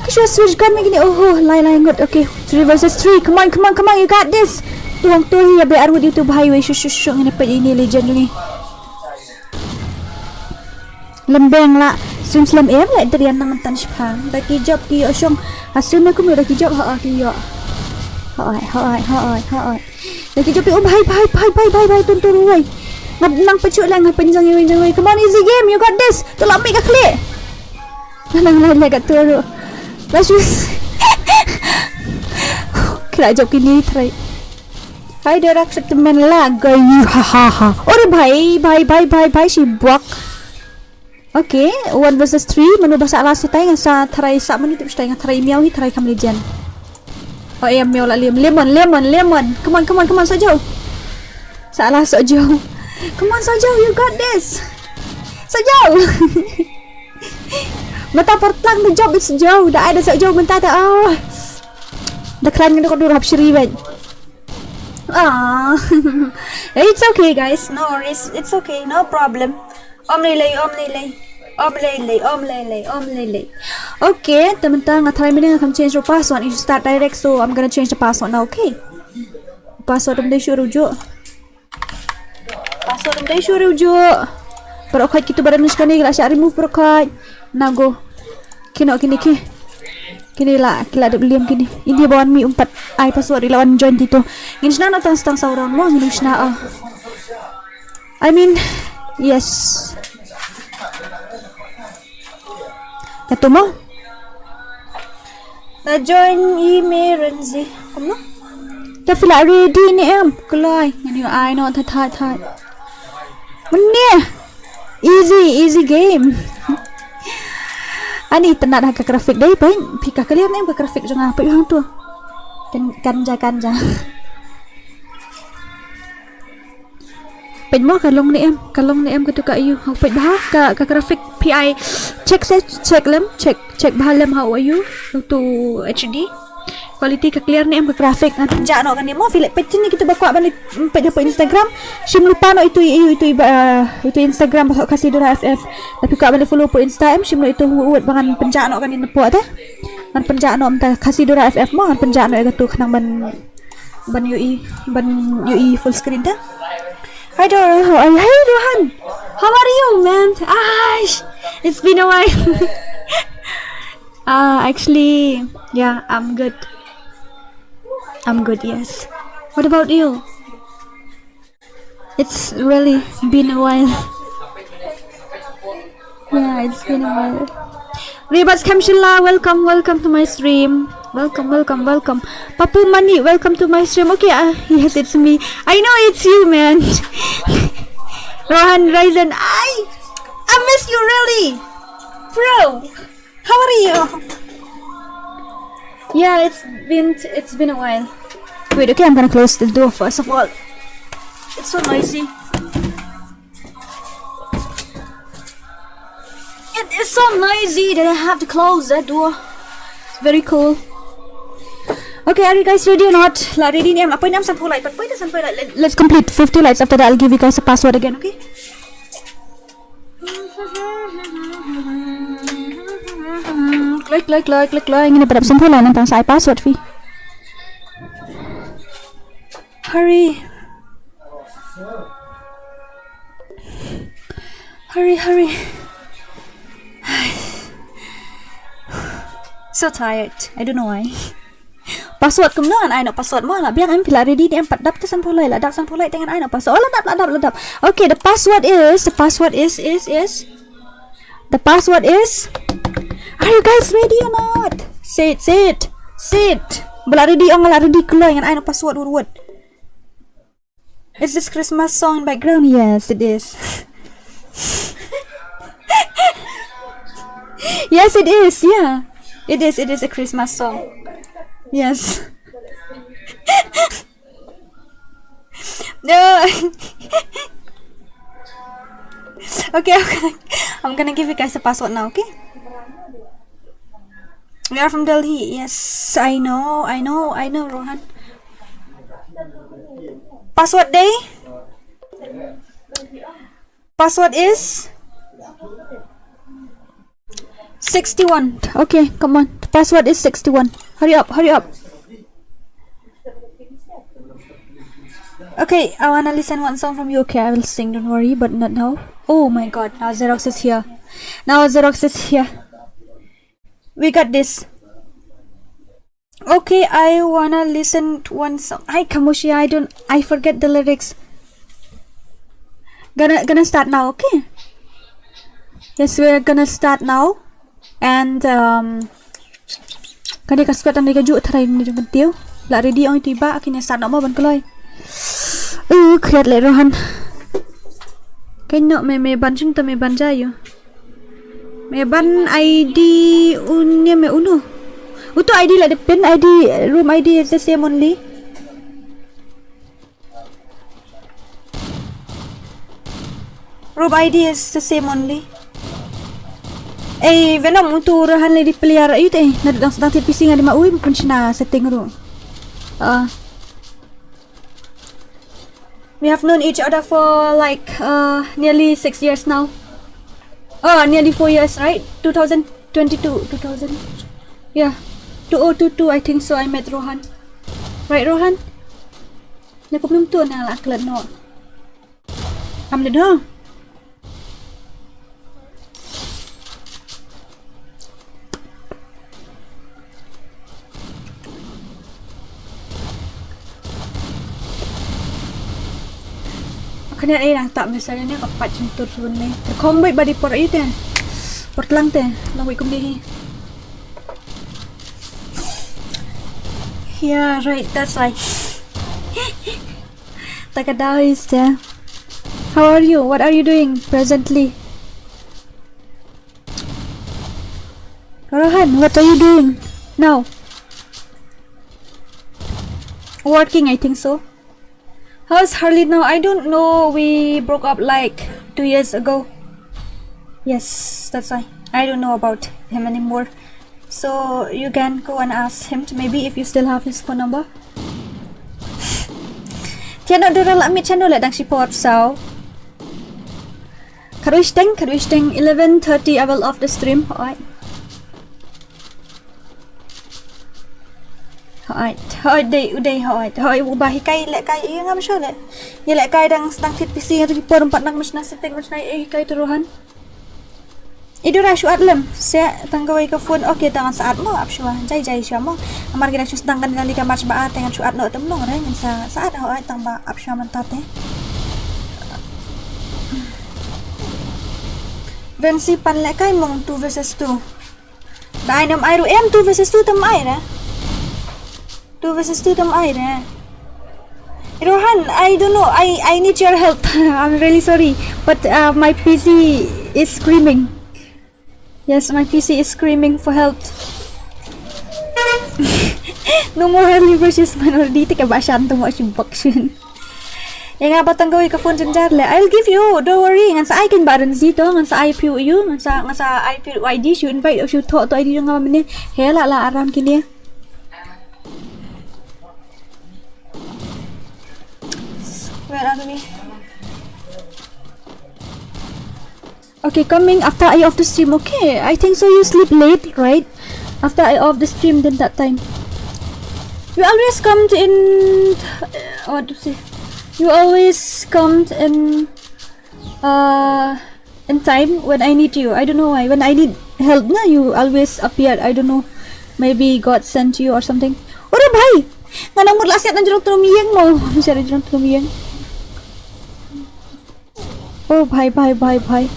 Kashu switch gun ni kini. Oh, lai lai ngut. Okay, three versus three. Come on, come on, come on. You got this. Tu wang tu hi ya be arwit itu bhai wai shu shu shu ngene pa ini legend ni. Lembeng la stream slem em la derian nang tan shpang. Da ki job ki yo shong. A stream ne kum da ki job ha ki yo. Hoi hoi hoi hoi. Da ki job ki, oh bhai bhai bhai bhai bhai, tun tun wai. Ngap nang pechu la ngap penjang yoi yoi. Come on, easy game, you got this. Tu la mik ka khli. Nang la la ka tu ru. Basus. Kira job kini try. Hai dia rak setemen la gayu ha ha ha. Ore bhai bhai bhai bhai bhai si buak. Okay, one versus three, manu ba sa la sa tai nga sa tharai sa manu tip sa tai nga tharai miaw hi tharai kam legend. Oh em miaw la lim, Lemon, Lemon, Lemon. Come on, come on, come on, Sohjaw. Sa la Sohjaw. Come on, Sohjaw, you got this. Sohjaw. Mata por tlang the job it's Sohjaw. Da ai da Sohjaw menta ta. Ah. Da klan ngi da ko dur hap shiri ben. Ah. It's okay, guys. No worries. It's okay. No problem. Om lei lei, om lei lei. Om lei lei, om lei lei, om lei lei. Okay, te mynta nga try mynne nga kam change the password. If you start direct, so I'm gonna change the password now, okay? Password um dei shuh rujuk. Password um dei shuh rujuk. Pero khaj kitu badan nush kane la sha remove pero khaj. Nago. Kino kini ki. Kini la, ki la dep liam kini. Ini ba wan mi umpat ai password ila wan join tito. Ngin shna na tang stang saw round mo, ngin shna, oh. I mean, yes. Katu mo? Ta join i me Renzi. Kumno? Ta fila ready ni em. Kulai. Ngin yu ai no, thai thai thai. Mynne. Easy, easy game. Ani tynat ha ka graphic dei, pain. Phi ka clear ne em ka graphic jong nga, pain hangtu. Kan, kanja, kanja. Pain mo ka long ne em, ka long ne em katu ka ayu. Hau pain bha ka, ka graphic phi ai. Check se, check lem, check, check bha lem hau ayu. Hangtu H D. Quality ka clear ne em ka graphic, ngan pynjah noh kane mo, phi leh peit kine kitu ba kwah ban leh, mm, peit hapoh Instagram. Shim lypa noh itu i, itu i ba, uh, itu Instagram ba Khasi Dora F F. Lada phi kwah ban leh follow hapoh Insta em, shim noh itu wut wut ba ngan pynjah noh kane napoh te. Ngan pynjah noh mynta Khasi Dora F F mo, ngan pynjah noh ïa katu khnang ban, ban ïohi, ban ïohi full screen te. Hi Dora, how are you? Hey Rohan. How are you, man? Ash, it's been a while. Uh, actually, yeah, I'm good. I'm good, yes. What about you? It's really been a while. Yeah, it's been a while. Rebats Kamshila, welcome, welcome to my stream. Welcome, welcome, welcome. Papu Mani, welcome to my stream. Okay, uh, yes, it's me. I know it's you, man. Rohan Ryzen, I, I miss you really, bro. How are you? Yeah, it's been it's been a while. Wait, okay, I'm gonna close the door first of all. It's so noisy. It is so noisy that I have to close that door. Very cool. Okay, are you guys ready or not? La ready ne em? Apa ni em? Sanphew light. Pat poi da sanphew light. Let- Let's complete fifty lights. After that, I'll give you guys a password again. Okay? Kloi, kloi, kloi, kloi, kloi. Ngin ïa pyrshah sanphew light nangta sa ai password phi. Hurry. Hurry, hurry. So tired. I don't know why. Password kumno ngan ai noh password mo? La biang em? Phi la ready ne em? Pat dap te sanphew light, la dap sanphew light te ngan ai noh password. Oh, la dap, la dap, la dap. Okay, the password is, the password is, is, is. The password is. Are you guys ready or not? Say it, say it, say it. Ba la ready, ong la ready kloi, ngan ai noh password wut wut. Is this Christmas song in background? Yes, it is. Yes, it is. Yeah, it is. It is a Christmas song. Yes. No. Okay, okay. I'm gonna give you guys a password now, okay? We are from Delhi. Yes, I know, I know, I know, Rohan. Password dei? Password is sixty-one. Okay, come on. The password is sixty-one. Hurry up, hurry up. Okay, I wanna listen one song from you. Okay, I will sing, don't worry, but not now. Oh my god, now Xerox is here. Now Xerox is here. We got this. Okay, I wanna listen to one song. Hi, Kamoshi, I don't, I forget the lyrics. Gonna, gonna start now, okay? Yes, we're gonna start now. And, um, ka dei ka squad, ka dei ka juh tharai ne jong ka dei. La ready ong iti ba, kin ïa start noh mo ban kloi. Uh, khriat leh Rohan. Kaei noh me, me ban shin to me ban ja ïoh. Me ban I D un ne me unu. Uto I D la depend I D, room I D is the same only. Room I D is the same only. Ei, Venom uto Rohan lady player ayu te. Na dang sedang T P C ngan di ma ui pun sina setting ru. Ah. We have known each other for like uh, nearly six years now. Oh, nearly four years, right? Two thousand twenty-two, two thousand. Yeah, two oh two two, I think so. I met Rohan. Right, Rohan? Nako mim tu na la klet no. Am le do. Kane ai dang tap message ne ka pat chin tur sun ne. Ter khom bai badi por ite. Por tlang te. Long bai kum di hi. Yeah, right, that's why. Takada is there. How are you? What are you doing presently? Rohan, what are you doing now? Working, I think so. How's Harley now? I don't know. We broke up like two years ago. Yes, that's why. I don't know about him anymore. So you can go and ask him to maybe if you still have his phone number. Tiano dura la mi channel le dang shi pop sao. Kadwisteng, kadwisteng, eleven thirty I will off the stream. Alright. Hooid, hooid, dei, u dei, hooid, hooid, uba hikai lehkai, ïa ngam sure leh. Ïa lehkai dang sdang thied P C, nga tu ki por ym pat nang mynshna setting, mynshna ïa hikai tu Rohan. I Dora shu at lem, se tang kawei ka phone, okay, tang ngan sa at mo, ap shuwa, jai jai shuwa mo. Namar ki dang shu sdang kane kane ka match ba ar, tang ngan shu at noh te ym long re, ngan sa, sa at hooid, tang ba ap shuwa mynta te. Vensi pan lehkai mong two versus two. Dai nam ai ruh em two versus two tam ai re. Two versus two tam ai re. Rohan, I don't know. I, I need your help. I'm really sorry. But uh, my P C is screaming. Yes, my P C is screaming for help. No more early versus man already. Take a bashan to mo shi boxing. Ïa nga ba tang kawei ka phone jynjar leh. I'll give you. Don't worry. Ngan sa ai kane ba Renzi to. Ngan sa ai phi u ïa u. Ngan sa, ngan sa ai phi u I D, shu invite, shu thoh to I D jong nga ba mynne. He la la aram kine. Where are we? Okay, coming after I off the stream. Okay, I think so. You sleep late, right? After I off the stream, then that time. You always come to in. What to say? You always come to in. Uh, in time when I need you. I don't know why. When I need help, na, you always appear. I don't know. Maybe God sent you or something. Ore bhai, nga nang mut la siat na jrong trum ïeng mo. Siat na jrong trum ïeng. Oh bhai, bhai, bhai, bhai.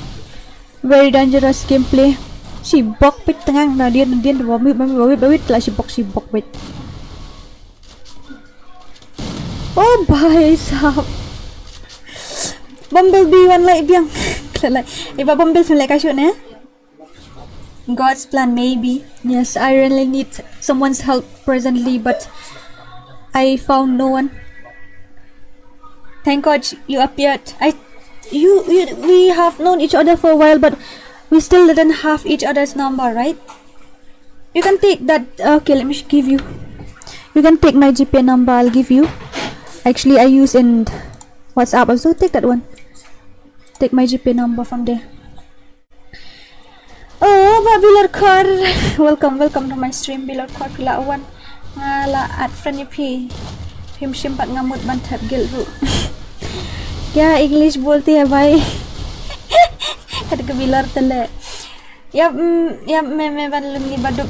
Very dangerous gameplay. Shi bok pit tengang na dia, na dia, bawit, bawit, bawit, bawit, la shi bok, shi bok pit. Oh bhai sahab. Bumblebee wan lai biang. Kala lai. Iba Bumblebee lai ka shoot ne. God's plan, maybe. Yes, I really need someone's help presently, but I found no one. Thank God you appeared. I, you, you, we have known each other for a while, but we still didn't have each other's number, right? You can take that. Okay, let me sh- give you. You can take my GPay number. I'll give you. Actually, I use in WhatsApp also. Take that one. Take my GPay number from there. Oh, ba Bilor Khor. Welcome, welcome to my stream, Bilor Khor. La wan. Nga la add friend ïa phi. Phim shim pat nga mut ban thep guild ruh. Kya English bolte hai bhai? Kata ka Bilor tele. Yap, mm, yap, me, me ban lum ni baduk.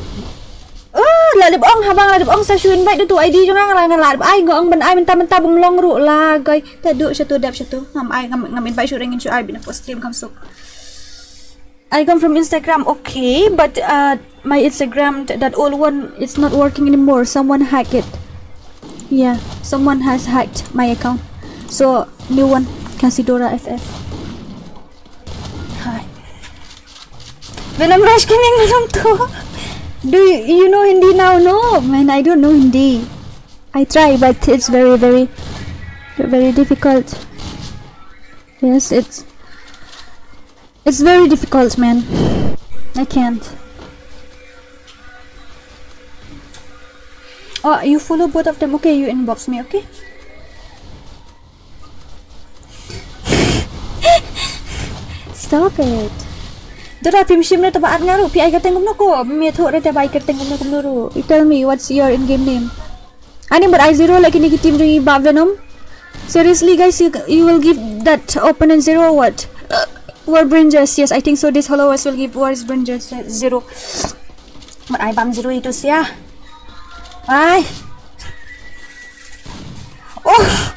Oh, la dep ong, haba nga la dep ong sa shu invite tu ID jong nga, nga la dep ai, nga ong ban ai mynta mynta bym long ruh la, guy. Te duk shatu, dep shatu. Ngam ai, ngam, ngam invite shu ring in shu ai bina post stream kam suk. I come from Instagram, okay, but uh, my Instagram, th- that old one, it's not working anymore. Someone hacked it. Yeah, someone has hacked my account. So, new one, Casidora F F. Hi. Venom Rush Gaming, Venom two. Do you, you know Hindi now? No, man, I don't know Hindi. I try, but it's very, very, very difficult. Yes, it's it's very difficult, man. I can't. Oh, you follow both of them. Okay, you inbox me, okay? Stop it. Dora, phim shim re te ba at nga ruh, phi ai kyrteng kumno ko? Me thoh re te ba ai kyrteng kumno kumno ruh. You tell me what's your in-game name. Ani, but I zero like ini ki team jong i ba Venom. Seriously guys, you, you will give that opponent zero or what? War Bringers, yes, I think so. This followers will give War Bringers zero. But I bam zero itu sia. Ay. Oh.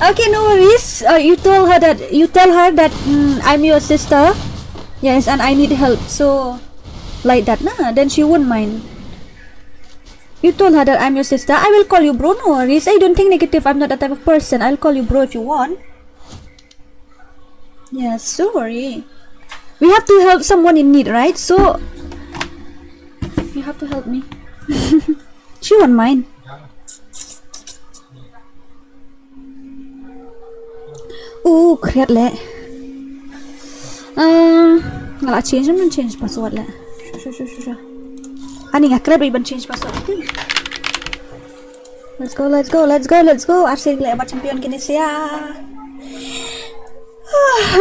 Okay, no worries. Uh, you told her that you tell her that mm, I'm your sister. Yes, and I need help. So, like that, nah. Then she won't mind. You told her that I'm your sister. I will call you bro. No worries. I don't think negative. I'm not that type of person. I'll call you bro if you want. Yeah, sorry. We have to help someone in need, right? So you have to help me. She won't mind. Ooh, create le. Uh, nga la change, I'm gonna change password le. Sure, sure, sure, sure. Ani nga create ban change password. Let's go, let's go, let's go, let's go. Arsenal leh ba champion kini sia.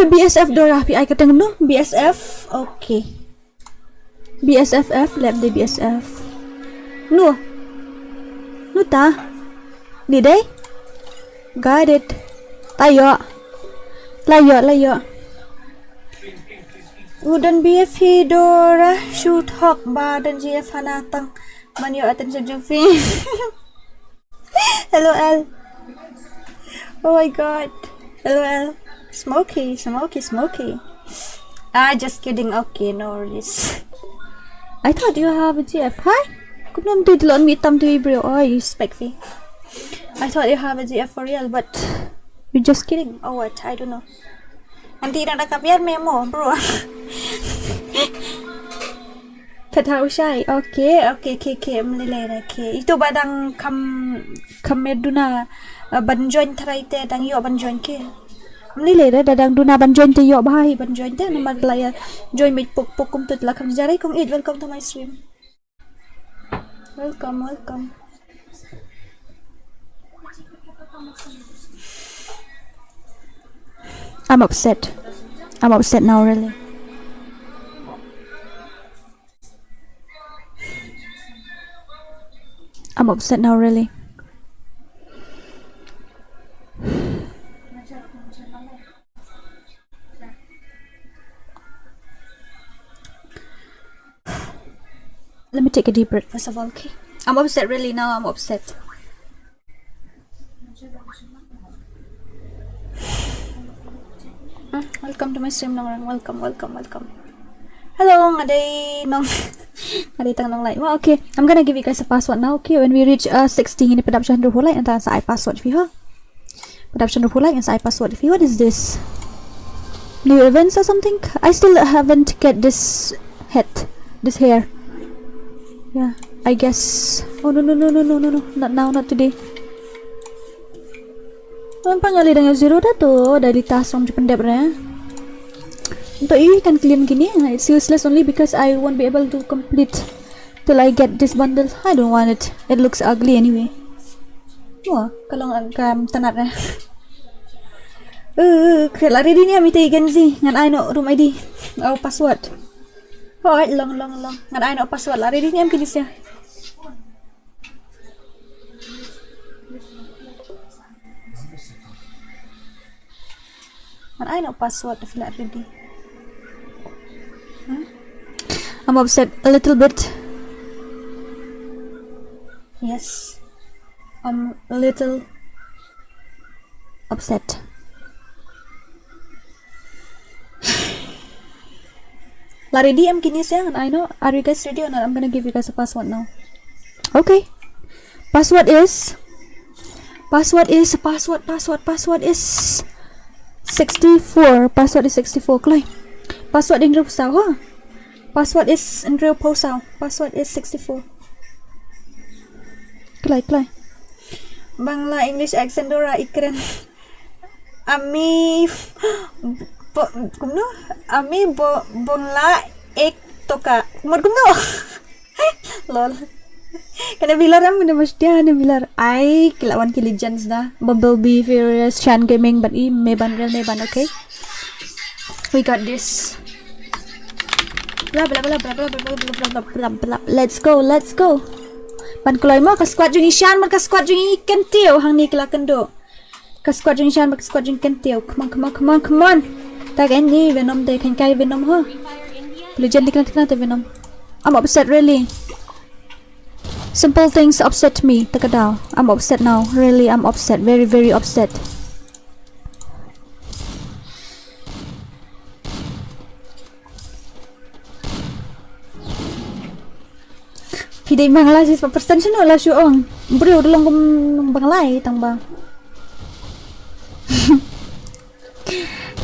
B S F Dora, P I kyrteng no? B S F. Okay. B S F F, leh de B S F. No. Uta. Ni dei. Got it. La ïoh. La ïoh, la ïoh. U don B F hi Dora, shu thok ba don G F hana tang ban ïoh attention jong phi. Hello L. Oh my god. Hello L. Smoky, smoky, smoky. Ah, just kidding. Okay, no worries. I thought you have a G F. Hi. Kumno did lon mi tam tu bro. Oh, you spec fee. I thought you have a G F for real, but you're just kidding. Oh what? I don't know. Nanti nak dah kapian memo, bro. Phet ha u shai. Okay, okay, okay, okay. Mlilera, okay. Itu ba dang kam kam meduna, uh, ban join trai te dang ïoh ban join ke. Mlilera da dang duna ban join te ïoh ba hi ban join te namar la ïa join mit puk puk kum tut la kam jarai kong it. Welcome to my stream. Welcome, welcome. I'm upset. I'm upset now, really. I'm upset now, really. Let me take a deep breath first of all, okay? I'm upset, really, now I'm upset. Hmm, welcome to my stream, Nongrang. Welcome, welcome, welcome. Hello, nga dei Nong. Nga dei tang Nonglait. Well, okay, I'm gonna give you guys a password now, okay? When we reach, uh, sixty, ngin ïa pyndonkam shano phi, like, nangta sa ai password phi, ha? Pyndonkam shano phi, like, ngan sa ai password phi. What is this? New events or something? I still haven't get this hat, this hair. Yeah, I guess. Oh no no no no no no no! Not now, not today. Nampak ngali dengan zero dah tu dari tas ong jependep re. Untuk i kan claim gini, it's useless only because I won't be able to complete till I get this bundle. I don't want it. It looks ugly anyway. Wah, kalau agam tanat re. Eh, kela ready ni ami te igan zi ngan ai no room I D. Oh, password. Hoi, long long long. Ngan ai no password la ready ni am kini sia. Ngan ai no password da phi la ready. Hmm? I'm upset a little bit. Yes. I'm a little upset. La ready em kini siang, and I know. Are you guys ready or not? I'm gonna give you guys a password now. Okay. Password is, password is, password, password, password is sixty-four. Password is sixty-four. Kloi. Password hynriew phew saw, ha? Password is hynriew phew saw. Password is sixty-four. Kloi, kloi. Bangla English accent Dora ikren. Ami bo, kumno? Ami bo, bongla ek toka. Mut kumno? Lol. Kane bilar am kane mastia ne bilar. Ai, kila wan ki legends da. Bumblebee, Furious, Shan Gaming, but i me ban real me ban, okay? We got this. Bla bla bla bla bla bla bla bla bla bla bla. Let's go, let's go. Ban kloi mo ka squad jong i Shan, ban ka squad jong i Kentio hangne kila kendo. Ka squad jong Shan bad ka squad jong Kentio. Come on, come on, come on, come on. Ta ka ni Venom te khan kai Venom ho. Legend tikna tikna te Venom. I'm upset really. Simple things upset me. Ta ka daw. I'm upset now. Really, I'm upset. Very, very upset. Phi dei Bangla six percent shano la shu ong. Briew da long kum Bangla tang ba.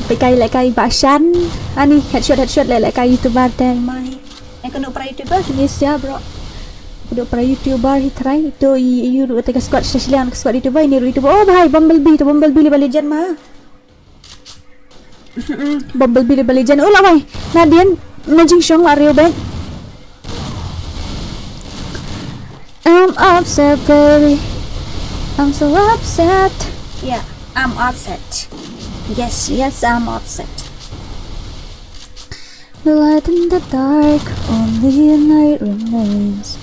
Phi kai leh kai ba Shan. Ani headshot headshot leh leh kai YouTuber te mai. Ai kano para YouTuber ni sia bro. Kano para YouTuber hi try to i yu ru te ka squad seslian ka squad YouTuber ni ru YouTuber. Oh bhai Bumblebee to Bumblebee le ba legend ma. Bumblebee de ba legend. Oh, la wai. Nadien, na jingshong la riu ben. I'm upset, baby. I'm so upset. Yeah, I'm upset. Yes, yes, I'm upset. The light in the dark, only a night remains.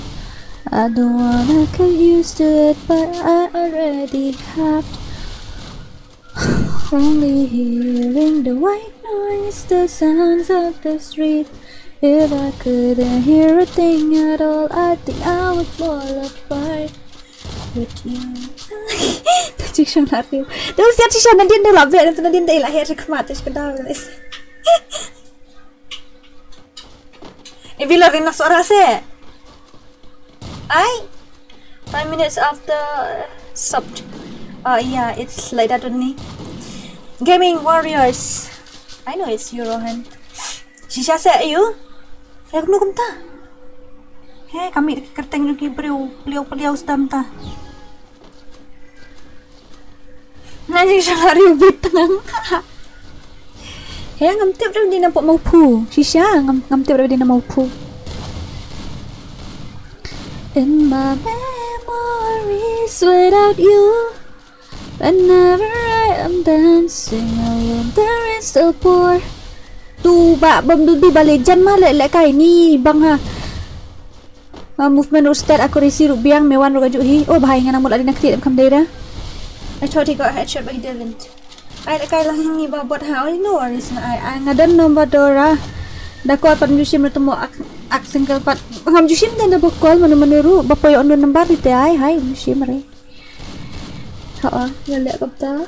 I don't wanna get used to it, but I already have. Only hearing the white noise, the sounds of the street. If I couldn't hear a thing at all, I think I would fall apart with you. Te shisha la riu. Te u siat shisha nadien da la beh, nadien da i la her shi khmat, te shi ka daw. Ibi la rin na sora se. Ai. Five minutes after sub. Oh yeah, it's like that only. Gaming Warriors. I know it's you, Rohan. Shisha se ayu. He kumno kumta. He kami kerteng ki briew pliaw pliaw stam ta. Na jing shala riu bit tang. He ngam tip riu di na pok mau phu. Shisha ngam ngam tip riu di na mau phu. In my memories without you, whenever I am dancing alone, the rain still pour. Tu ba bam du bi ba legend ma le le kai ni bang ha. Uh, movement ruh stet, accuracy ruh biang, me wan ruh ka juh hi. Oh bhai, ngan mut la dei na khlieh em kham dei da. I thought he got a headshot but he didn't. Ai la kai lang ngi ba bot ha. Oh, no worries na ai. Ai nga don number Dora. Da call pat ju shim ruh temo ak, ak single pat. Ngam ju shim da ba call mano mano ruh ba poi on number ni te ai hai ju shim re. Ha, nga leh kumta.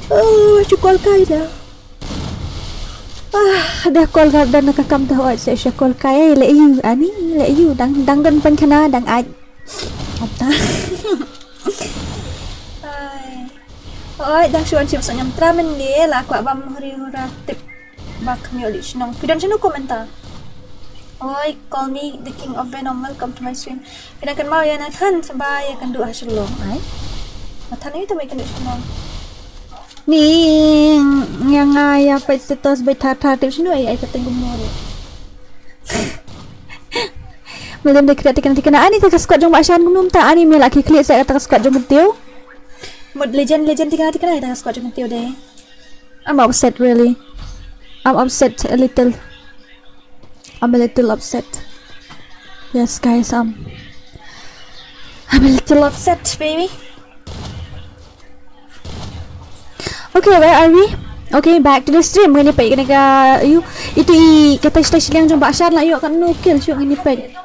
Oh, shu call kai da. Ah, da call kai da na ka kam da, oi, se shu call kai, eh, leh ïu, ani, leh ïu, dang, dang don pynkhana, dang ai. Kumta. Ai. Oi, dang shu wan shim sngewthuh mynne, la kwah bam huri hura tip. Ba khmih ïoh dih shnong. Phi don shano comment ta? Oi, call me the king of Venom. Welcome to my stream. Phi dang kynmaw ïa nga khan sha ba ïa kynduh ha Shillong. Ai. Mathan ïa to ba ïa kynduh Shillong. Ni ïa nga ïa peit status ba thar thar tip shano ai ai ka teng kumno. Mlem da kra tikna tikna ani ta ka squad jong ba shan kumno ta ani me la ki klik sa ta ka squad jong Mateo. Mut legend legend tikna tikna ta ka squad jong Mateo de. I'm upset, really. I'm upset a little. I'm a little upset. Yes, guys, um, I'm a little upset, baby. Okay, where are we? Okay, back to the stream. Ngin ïa peit kane ka, ïu, itu i, kata stage liang jong ba shan la ïoh katno kill shuh ngin ïa peit.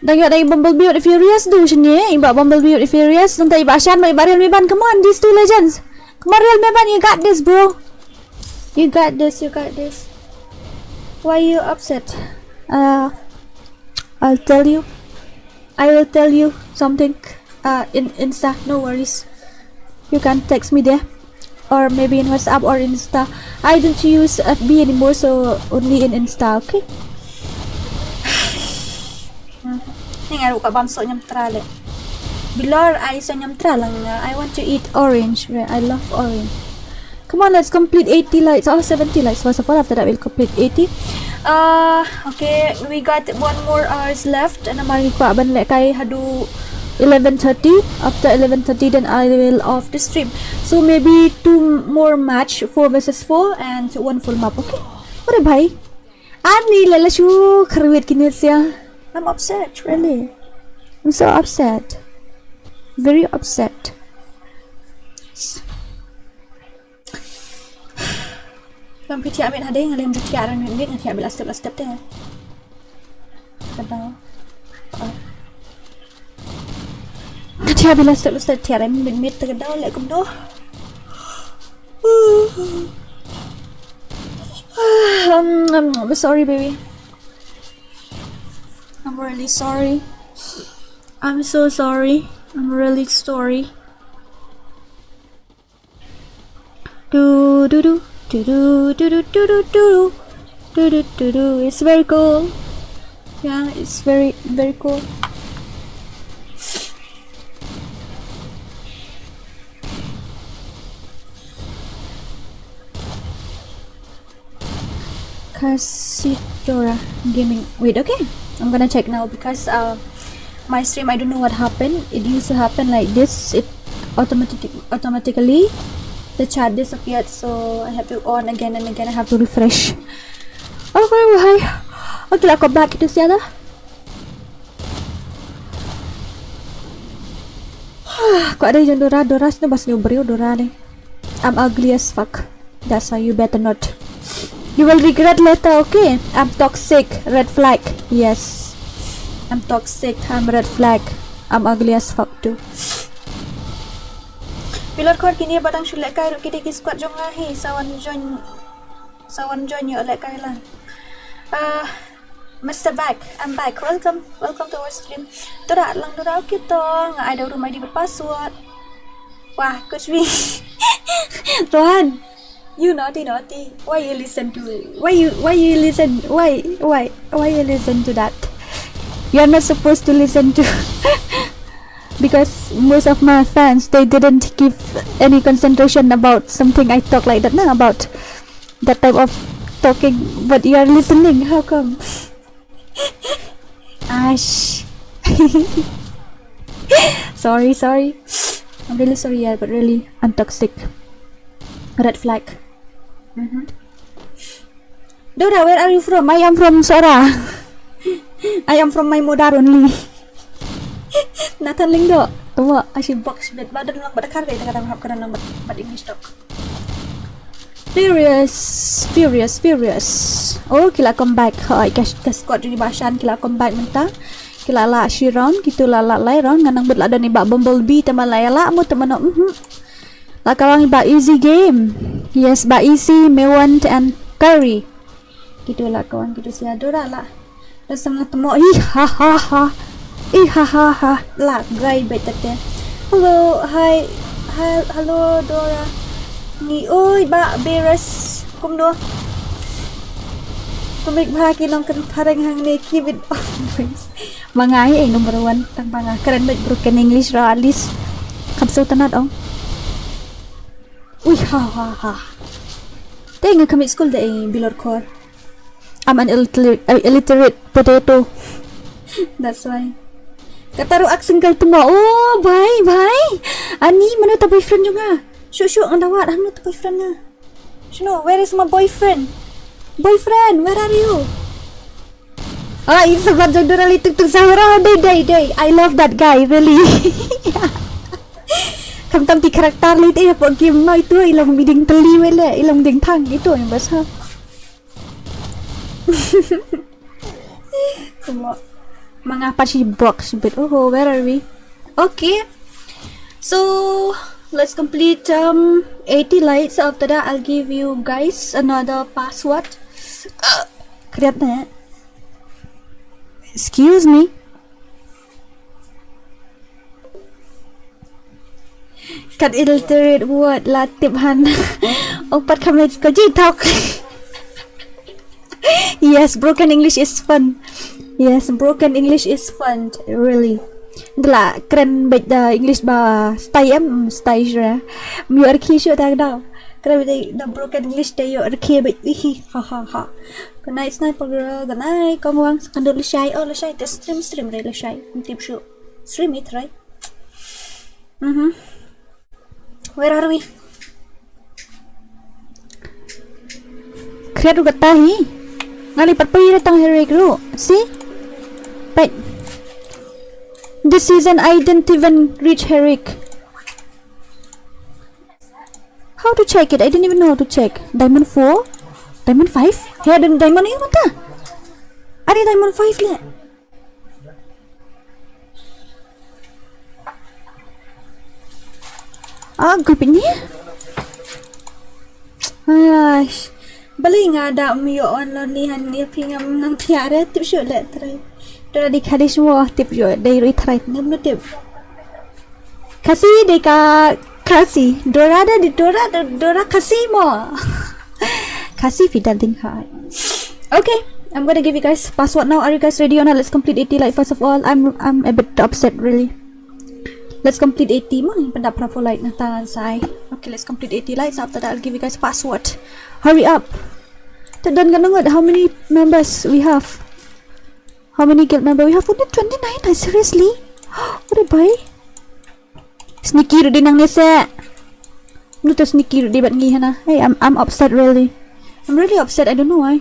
Dang ïoh da i Bumblebee with Furious du shane, i ba Bumblebee with Furious, nangta i ba shan ba i ba Real Meban. Come on, these two legends. Come on, Real Meban, you got this, bro. You got this, you got this. Why you upset? Uh, I'll tell you. I will tell you something, uh, in Insta, no worries. You can text me there. Or maybe in WhatsApp or Insta. I don't use F B anymore, so only in Insta, okay? Ni nga ruh ka bam soh nyam tra le. Bilor ai soh nyam tra lang nga. I want to eat orange. Re, I love orange. Come on, let's complete eighty likes. Oh, seventy likes first of all. After that, we'll complete eighty. Uh, okay, we got one more hours left. And I'm going to ban leh kai haduh eleven thirty. After eleven thirty, then I will off the stream. So maybe two more match, four versus four, and one full map. Okay. What a bhai. Ani lala shu kharwit kini sia. I'm upset, really. I'm so upset. Very upset. Lam phi thiah miet hadeng, lam phi thiah ran miet miet, nga thiah bilah step lah step te. Ka daw. Nga thiah bilah step lah step, thiah ran miet miet te ka daw, leh kumno. Um, I'm sorry, baby. I'm really sorry. I'm so sorry. I'm really sorry. Do do do do do do do do do do do do do do. It's very cool. Yeah, it's very very cool. Kasitora Gaming. Wait, okay. I'm gonna check now because uh my stream, I don't know what happened. It used to happen like this. It automatic automatically the chat disappeared, so I have to on again and again. I have to refresh. Okay, hi. Okay, lah, kau back kita siapa? Kwah dei jong Dora, Dora sngewbha sngewbha briew Dora dei. I'm ugly as fuck. That's why you better not. You will regret later, okay? I'm toxic, red flag. Yes. I'm toxic, I'm red flag. I'm ugly as fuck too. Bilor khor kine ba dang shu lehkai ruh ki dei ki squad jong nga hi, sa wan join, sa wan join ïoh lehkai lang. Uh, Mister Back, I'm back. Welcome, welcome to our stream. Dora, lang Dora, okay to, nga ai da u room I D bad password. Wah, kuch bhi. Rohan, you naughty naughty. Why you listen to, why you, why you listen, why, why, why you listen to that? You are not supposed to listen to. Because most of my fans, they didn't give any concentration about something I talk like that, na, about that type of talking, but you are listening. How come? Ash. Sorry, sorry. I'm really sorry, yeah, but really, I'm toxic. Red flag. Mm-hmm. Dora, where are you from? I am from Sohra. I am from my mother only. Nathan Lyngdoh. Tuma, ashi box bit. Ba don lang bad kar dei, ta ka dang hap ka don lang bad, bad English talk. Furious, furious, furious. Oh, ki la come back. Hoi, ka, ka squad jong i Bah Shan, ki la come back mynta. Ki la lah shi round, kito la lah lai round. Nga nang bud la don i Bah Bumblebee, tama la ïa lah mo, tama no. Mhm. La kawang i Bah Easy Game. Yes, Bah Easy, Mewant and Curry. Kito la kawang, kito sia Dora la. Da sam la temo. Ih, ha, ha, ha. Ih, ha, ha, ha. La gai bad tete. Hello, hi. Hi, hello, Dora. Ngi, oi, Bah Beres. Kumno? Kumno bha ki long kan phareng hangne, keep it up, boys. Ma nga hi, eh, number one. Tang ba nga kren bad broken English ruh at least. Kam sngewtynnat ong. Ui, ha, ha, ha. Te nga khmih skul da, eh, Bilor khor. I'm an illiterate, uh, illiterate potato. That's why. Kata ruh ak single temo. Oh, bhai, bhai. Ani, mano ta boyfriend jong nga? Shu, shu, nga da wad, hangno ta boyfriend nga? Shano, where is my boyfriend? Boyfriend, where are you? Ah, it's about jong Dora li tuk tuk sahura, dei, dei, dei. I love that guy, really. Khamtam ti karakter li te, hapoh game no itu, i long miding teli wele, i long ding thang itu, yang bas ha. Kuma. Ma nga pat shi box bit. Oh, where are we? Okay. So, let's complete, um, eighty likes. After that, I'll give you guys another password. Kriat na. Excuse me. Kat illiterate word la tip han. Ong pat khamit ko ji thok. Yes, broken English is fun. Yes, broken English is fun, really. Dela kren bad da English ba style em, style sure. Mior ki shu tag da. Kren bad da broken English da yo rki bad ihi, ha ha ha. Good night, Sniper Girl. Good night, Kong Wang. Kan do lashai, oh lashai, te stream, stream re lashai. Tip shu. Stream it, right? Mm-hmm. Where are we? Kriat ruh kata hi. Nga li pat poi re tang Herik ruh. See? Pait. This season I didn't even reach Herik. How to check it? I didn't even know how to check. Diamond four? Diamond five? He, diamond, diamond ïa mata. Are diamond five le. Ah, gupit ni. Aish. Bali nga da mi yo on lo ni han ni phi ngam nang phi are tip shu le trai. Dora di khadi shu tip shu dei ri trai. Ngam no tip. Khasi dei ka Khasi. Dora da di Dora da Dora Khasi mo. Khasi fi da ding hai. Okay, I'm gonna give you guys password now. Are you guys ready or not? Let's complete eighty like first of all. I'm I'm a bit upset really. Let's complete eighty. Mo pynda prapo like na tangan sai. Okay, let's complete eighty likes. After that, I'll give you guys password. Hurry up. Te don ka nongot how many members we have. How many guild member we have? Only twenty-nine. Seriously? What a boy. Sneaky ruh di nang nese. Nu to sneaky ruh di bad ngi hana. Hey, I'm I'm upset really. I'm really upset. I don't know why.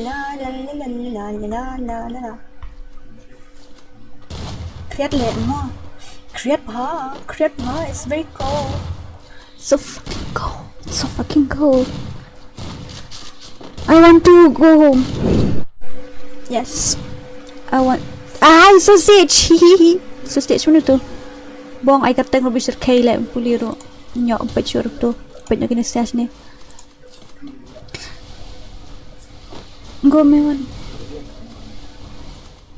la la la la la la la la la. Create le mo. Create ha, create ha. It's very cold. So fucking cold. So fucking cold. I want to go home. Yes. I want. Ah, sausage. Sausage, mana tu? Bong, ai kateng rubi serkai le puli ro. Nyok pet sure tu. Pet nyok ini stage ni. Go me wan.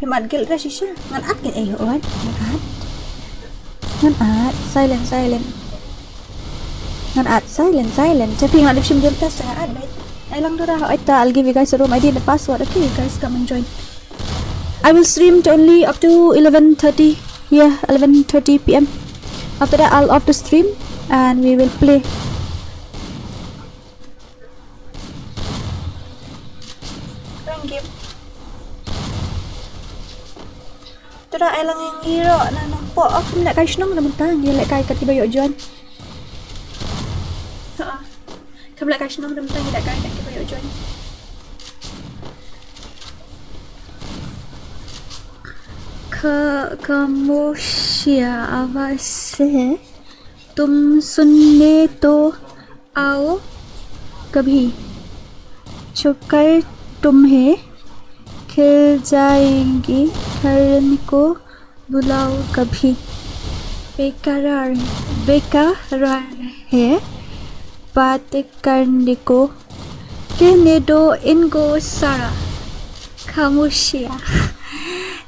Phi mat gil ra shisha. Ngan at kin ei wan. Ngan at. Ngan at. Silent, silent. Ngan at. Silent, silent. Tapi ngan dip shim gil ta sa at, right? Ai lang dura. Ai ta, I'll give you guys a room I D and the password. Okay, you guys come and join. I will stream to only up to eleven thirty. Yeah, eleven thirty p.m. After that, I'll off the stream and we will play. Tura ai lang ïa ngi ruh na nongpoh. Oh, kham lehkai shnong na mynta, ngi lehkai kat kiba ïoh join. Ha. Kham lehkai shnong na mynta, ngi lehkai kat kiba ïoh join. Ka, kamoshia avase. तुम सुनने तो आओ कभी, छोड़कर तुम्हें खिल जाएगी, घर को बुलाओ कभी। बेकरार, बेकरार है बात करने को, कहने दो इनको सारा। खामोशियाँ,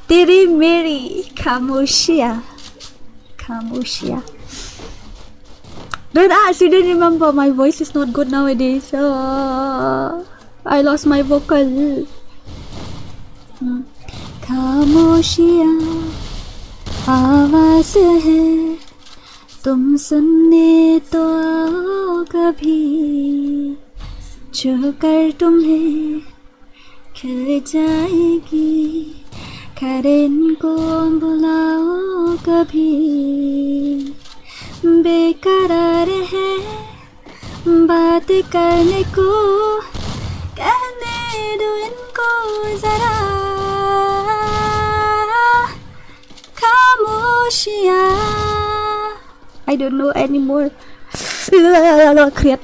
तेरी मेरी खामोशियाँ। Kamoshia. Don't ask, you don't remember. My voice is not good nowadays. So I lost my vocal. Hmm. खामोशियाँ आवाज़ है, तुम सुनने तो आओ कभी, छू कर तुम्हें खिल जाएगी, खैर इनको बुलाओ कभी। बेकरार है बात करने को, कहने दो इनको जरा। खामोशियाँ। I don't know anymore. Kriat.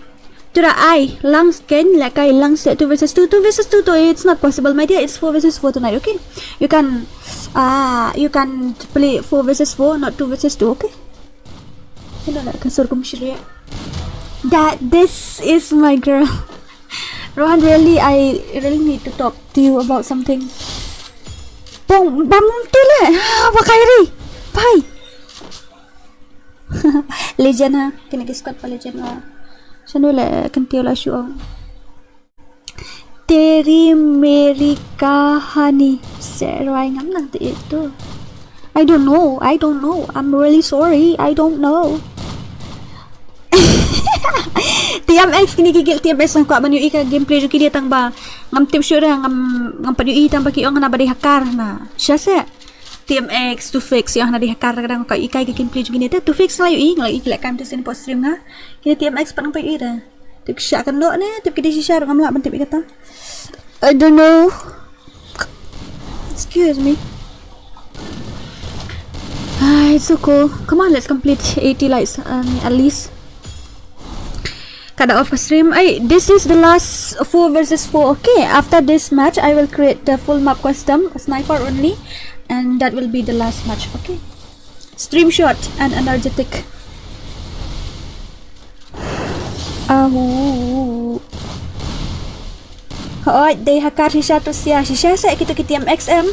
Tura ai lang skein lehkai lang se two versus two, two versus two to, it's not possible, my dear. It's four versus four tonight, okay? You can, uh, you can play four versus four, not two versus two, okay? You know that ka sur kum shirya. That this is my girl. Rohan, really, I really need to talk to you about something. Pong, bam tele. Wa kairi. Bye. Legend ha, kine ki squad pa legend ha. Shano le kan tio la shu ong. Teri meri kahani. Serwai ngam nang te itu. I don't know. I don't know. I'm really sorry. I don't know. T M X, kine ki guild T M X nga kwah ban ïohi ka gameplay jong kine tang ba ngam tip shuh re, ngam, ngam pat ïohi tang ba ki ong na ba dei hacker na. Sha se. T M X, Tufix, ïa nga na dei hacker, kadang ka ïohi ka gameplay jong kine te. Tufix nga la ïohi, nga la ïohi ki lehkai mynta sien hapoh stream nga. Kine T M X pat ngam pat ïohi re. Tip ki shah kynnoh ne, tip ki dei shisha ruh ngam lah ban tip ïa kata. I don't know. Excuse me. Ah, it's so cool. Come on, let's complete eighty likes, um, at least. Kada off stream. Ay, this is the last four versus four. Okay, after this match, I will create the full map custom, sniper only, and that will be the last match. Okay. Stream short and energetic. Ahu. Hooid, dei hacker shisha to sia. Shisha sa kito ki T M X M.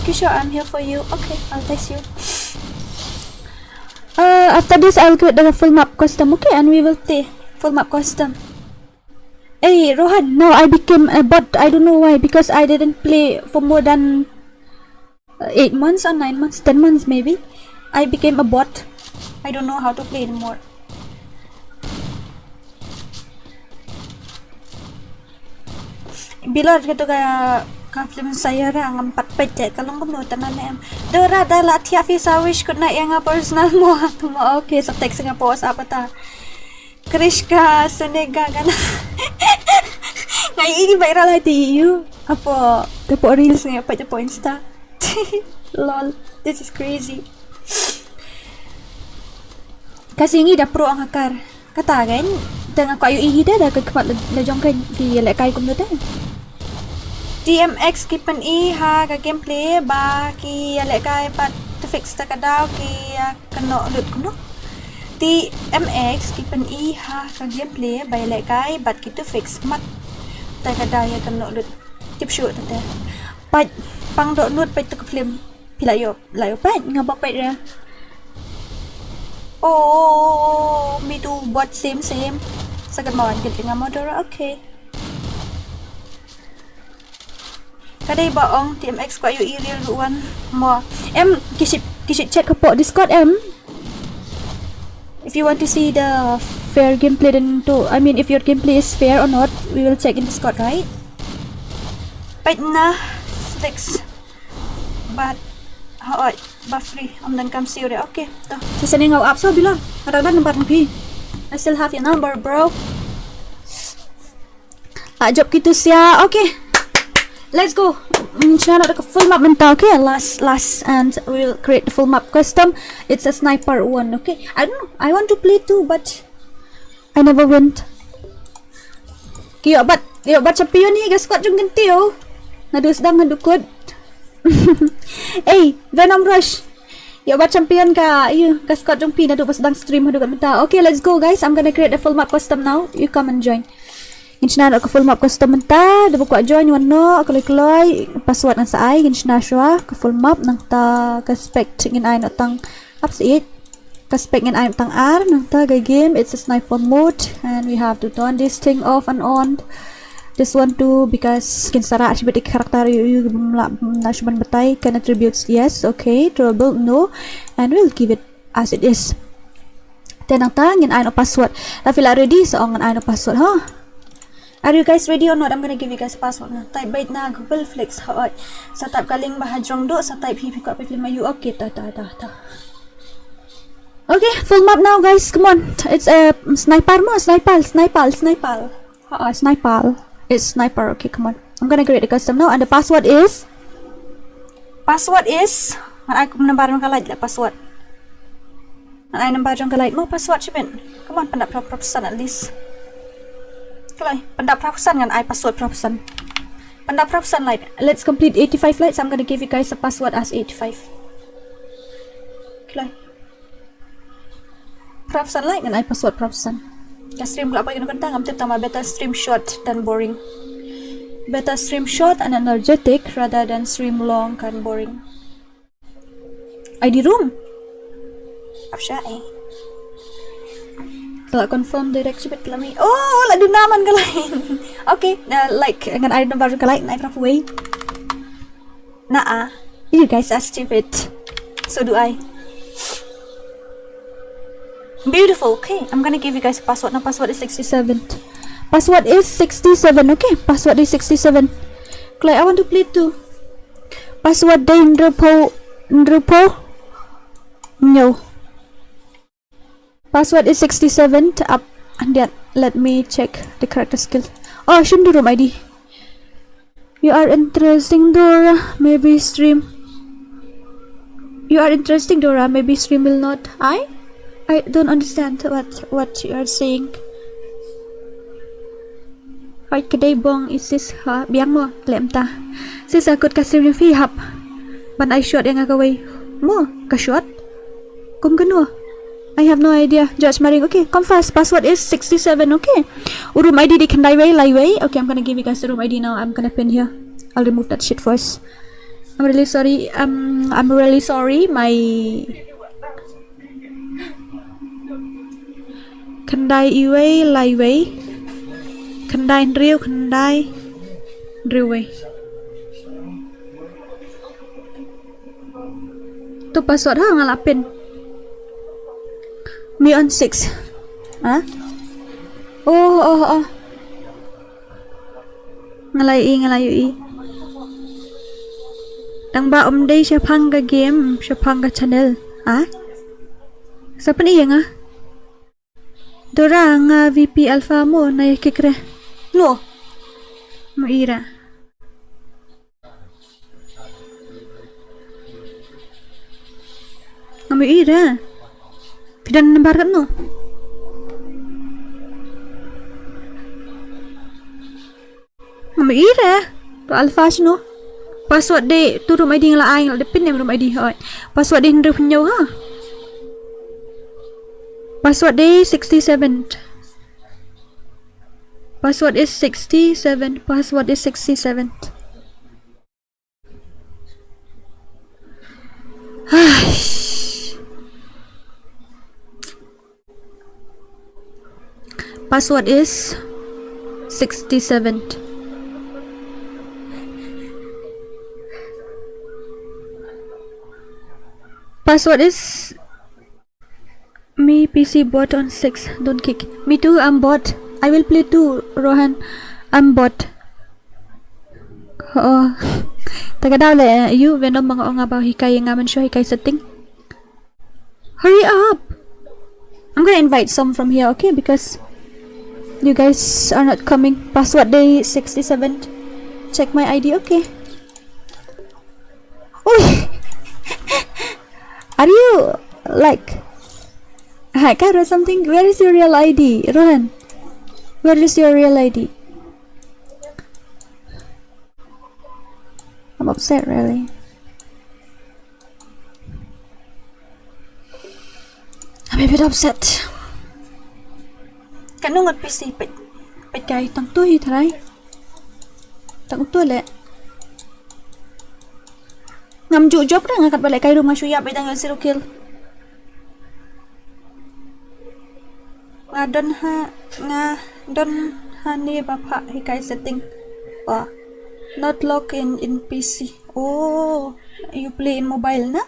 Kisho, I'm here for you. Okay, I'll text you. Uh, after this, I'll create the full map custom, okay? And we will play full map custom. Hey, Rohan, now I became a bot. I don't know why, because I didn't play for more than uh, eight months or nine months, ten months maybe. I became a bot. I don't know how to play anymore. Bilor kito ka, ka film Sayara ngam pat peit, ka long kumno tana ne em. Dora da la thiah phi sa wish kut na ïa nga personal mo. Mo, okay, sa text nga post apa ta. Krishka Senega kana. Nga ïohi viral ha te ïohi. Hapoh, hapoh reels nga peit hapoh Insta. Lol, this is crazy. Ka sngi da pro ang hacker. Kata kan, te nga kwah ïohi hi da, da ka khmat la, la jong ka ki lehkai kumno te. T M X ki pyni ha ka gameplay ba ki lehkai pat Tufix ta ka daw ki ïa kynnoh lut kumno. T M X ki pyni ha ka gameplay ba ïa lehkai bad ki Tufix mat ta ka daw ïa kynnoh lut. Tip shuh ta te. Pait pang doh nud pait tu ka film. Phi la ïoh, la ïoh pait, nga bok pait re. Oh, me too, bot same same. Sa ka mon, ka nga modera, okay. Ka dei ba ong T M X kwah ïohi real ruh wan mo. Em, ki ship, ki ship chat ka pok Discord em. If you want to see the fair gameplay then to, I mean, if your gameplay is fair or not, we will check in Discord, right? Pait na Flex. But Hooid, ba free. Ym don kam siew re. Okay, to. Sa sending nga u app so bilor. Nga dang don number jong phi. I still have your number, bro. Ah, jop kitu sia. Okay. Let's go. Ngin shna noh da ka full map mynta, okay? Last, last, and we'll create the full map custom. It's a sniper one, okay? I don't know. I want to play too, but I never went. Ki ïoh bat, ïoh bat champion hi ka squad jong kynthei. Naduh sdang naduh kut. Ei, Venom Rush. Ïoh bat champion ka, ïa, ka squad jong phi naduh ba sdang stream haduh mynta. Okay, let's go guys. I'm gonna create a full map custom now. You come and join. Ngin shna noh ka full map custom mynta. Da ba kwah join wan noh, kloi kloi. Password ngan sa ai, ngin shna shuwa ka full map, nangta ka spec ngin ai noh tang, ap sa ïeit. Ka spec ngin ai noh tang ar, nangta ka game, it's a sniper mode, and we have to turn this thing off and on. This one too, because kin sa rah shibit ïa ki character, ïa, ïa, bym lah, bym lah shuh ban batai, can attributes, yes, okay, trouble, no, and we'll give it as it is. Te nangta ngin ai noh password. Lada phi la ready, sa ong ngin ai noh password, ha? Are you guys ready or not? I'm gonna give you guys a password na. Type beit na Google Flex, hooid. Sa type ka link ba ha jrong duh, sa type hi phi kwah phi film ma ïoh. Okay, ta, ta, ta, ta. Okay, full map now, guys. Come on. It's a sniper mo, sniper, sniper, sniper. Ha, sniper. It's sniper. Okay, come on. I'm gonna create a custom now, and the password is, password is, ngan ai kum number jong ka light la password. Ngan ai number jong ka light mo, password shibit. Come on, pyndap phra phew percent at least. Kloi, pyndap phra phew percent, ngan ai password phra phew percent. Pyndap phra phew percent light. Let's complete eighty-five lights. I'm gonna give you guys a password as eighty-five. Kloi. Phra phew percent light ngan ai password phra phew percent. Ka stream ka la poi kano kynta ngam tip, tang ba better stream short than boring. Better stream short and energetic rather than stream long kan boring. I D room. Ap sha eh. Ka la confirm direct shibit ka la mih. Oh, la duna man ka la. Okay, uh, like, ngan ai number ka la, ngan ai phra phew wei. Nah, you guys are stupid. So do I. Beautiful. Okay, I'm gonna give you guys a password. Now password is sixty-seven. Password is sixty-seven. Okay, password is sixty-seven. Kloi, I want to play too. Password dei hynriew phew, hynriew phew. No. Password is sixty-seven. Up and yet. Let me check the character skill. Oh, shim the room I D. You are interesting, Dora. Maybe stream. You are interesting, Dora. Maybe stream will not. I, I don't understand what, what you are saying. Hooid, ka dei bong i sis ha, biang mo, khlem ta. Sis, ha kut ka stream jong phi hap ban ai shot ïa nga kawei. Mo, ka shot? Kum kano? I have no idea. George Maring, okay, come fast. Password is sixty-seven, okay. U room I D dei khyndai wei, lai wei. Okay, I'm gonna give you guys the room I D now. I'm gonna pin here. I'll remove that shit first. I'm really sorry. Um, I'm really sorry. My Khyndai iwei lai iwei. Khyndai hynriew, khyndai hynriew wei. To password ha nga la pin. Me on six. Ha? Oh, oh, oh. Nga la ïohi, nga la ïohi. Tang ba ym dei shaphang ka game, shaphang ka channel. Ha? Sa pyni ïa nga. Dora nga V P Alpha mo na ïa kikre. No. Mo ira. Nga mo ira. Phi don number katno? Nga mo ira. To Alpha shano? Password dei to room I D nga la ai, nga la dep pin ne room I D hoi. Password dei hynriew hynñiew ha. Password dei sixty-seven. Password is sixty-seven. Password is sixty-seven. Password is sixty-seven. Password is me P C bot on six, don't kick. Me too, I'm bot. I will play too, Rohan. I'm bot. Oh. Te ka daw leh, eh, ïa u Venom ba nga ong ba hikai ïa nga, mynshuwa hikai setting. Hurry up! I'm gonna invite some from here, okay? Because you guys are not coming. Password day sixty-seven. Check my I D, okay. Oi! Are you, like, hacker or something? Where is your real I D, Rohan? Where is your real I D? I'm upset, really. I'm a bit upset. Katno ngut P C? Peit, peit kai, tang tu hi tharai. Tang tu leh. Ngam ju jop re, nga kat ba leh kai rum, nga shu ïap, peit, tang ïa zero kill. Nga don ha, nga don ha ne ba phah hikai setting. Oh, not log in in P C. Oh, you play in mobile na?